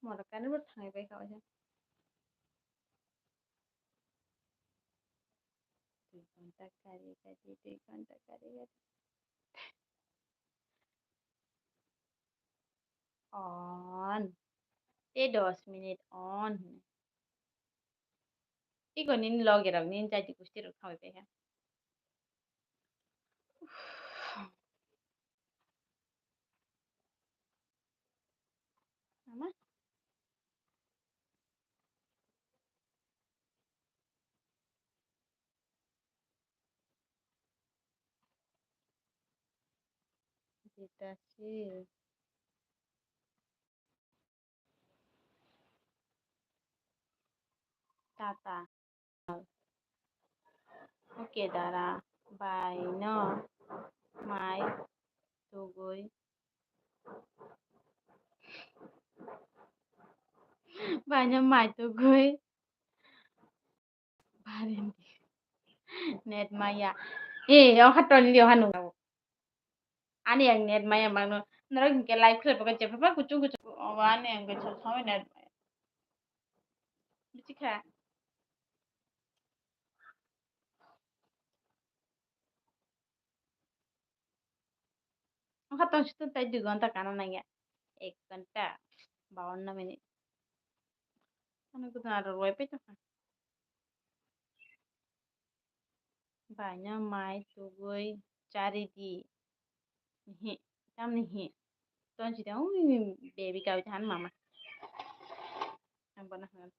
Morok kani bo thangwi bai kha waisa. Dui ghonta kari kari, dui ghonta kari kari. On. Tei dos minute on. Iko nini loge rok nini jaiti gusti rok thangwi paikha. Ama. Jitasi. Tata. Okay, dara. Bai no mai tugui. Bai no mai tugui. Barindi. Net maya. Eh, oha tolili oha nunggu. Ani ang net maya mangno. Norok hinkhe live khlai pakai jepha pa kuchung kuchung. Obo ani ang khe chosma net maya. Buchikha. Wngkha tong situng tai dui ghonta kana nangya. Ek ghonta bawanno minute. Ano gudung aro rwui pai tongkha. Baino mai tugui chari di. Hi, tamni hi. Ton si tong, ui, baby kau chan mama. Ang bono hwngan.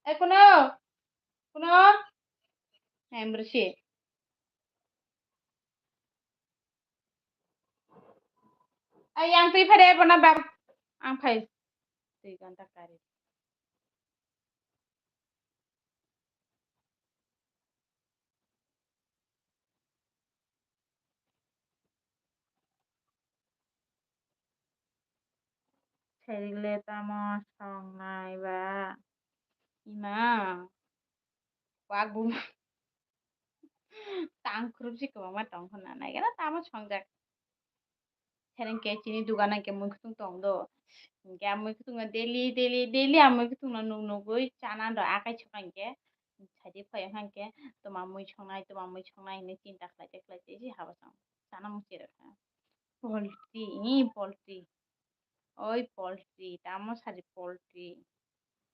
Eh, kuno? Kuno? Em, bersi. Ay, yang tui phade bono bab. Ang phai. Tui ganta kari. Serile tamo songnai ba? Ima, wak buma. Tang khurupsi kwbangma tong hwnna naikhe na tamo songjak. Sereng khe chini dugan hwnkhe muikhwtwng tong do. Hinkhe a muikhwtwng no daily, daily, daily a muikhwtwng no nuk nugwi chana do akai soka hinkhe. Saidi phai wngkha hinkhe toma mui songnai, toma mui songnai hinwi chinta khlaijak khlaijak se haba song. Chana muchung rwkha. Poultry, ee, poultry. Oi poultry, tamo sadi poultry.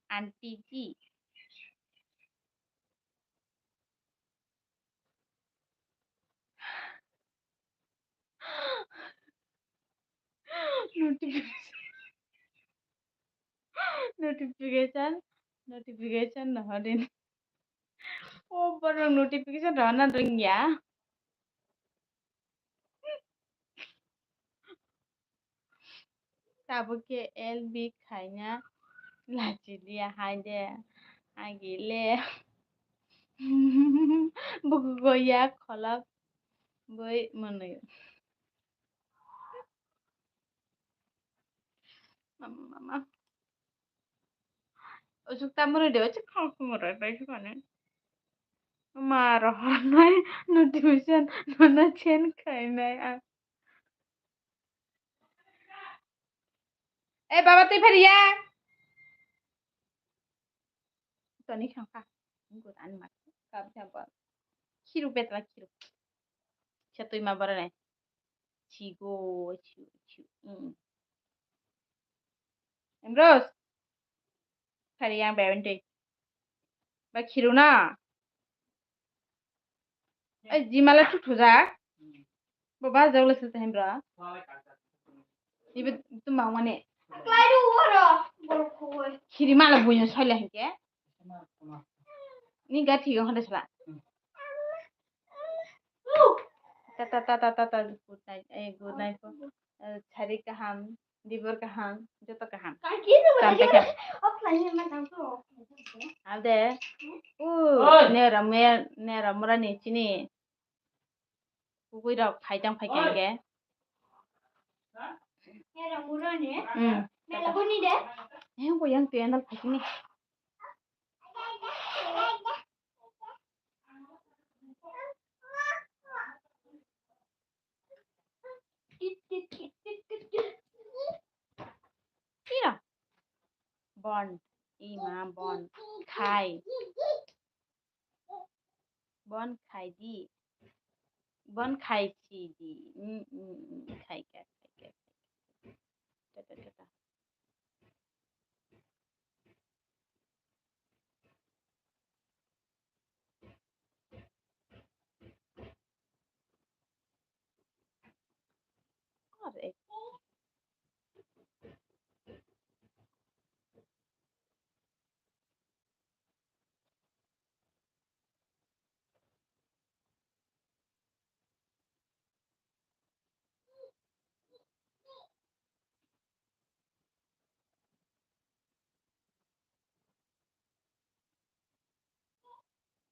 Aunty ji. Notification, notification, notification no hodin. O borok notification rwna rwngya. Tabuk khe L B khaina lachi liya hai de. Agi le. Bukugo yak kholop bui mwnwi. Mama, mama. Ojok tamuroi de, ojok khang khumuroi pai phikani. Ma rohornai notification nono send khainai ang. Eh, baba, twi phariya. Toni khangkha. Ngut ani mat. Kap jabal. Khiru betla khiru. Khe twi ma bara nai. Chigo, chigo, chigo. Mm. Emros. Phariya ang bai bai twi. Ba khiru na. Ai, jimala thuk thujak. Bo ba jawle se tahim ra. Ibe tum bang mane. Khiri mala buino soila hinke. Ni ga thigo hande sala. Ta ta ta ta ta ta, good night. Eh, good night po. Eh, chari kaham. Dibor kaham, joto kaham. Tam ta khe. Offline ma tang to. Ade. U, oi. Nera me, nera mura ni chini. Kukui rok phai tang phai khe. Nera mura ni? Hmm. Mela boni de? Eh, bo yang tu yang dal phai chini. Kira. Bon. Ima bon. Khai. Bon khai di. Bon khai si di. Mm, mm, mm. Khai ka, khai ka, khai ka. Ta, ta, ta, ta.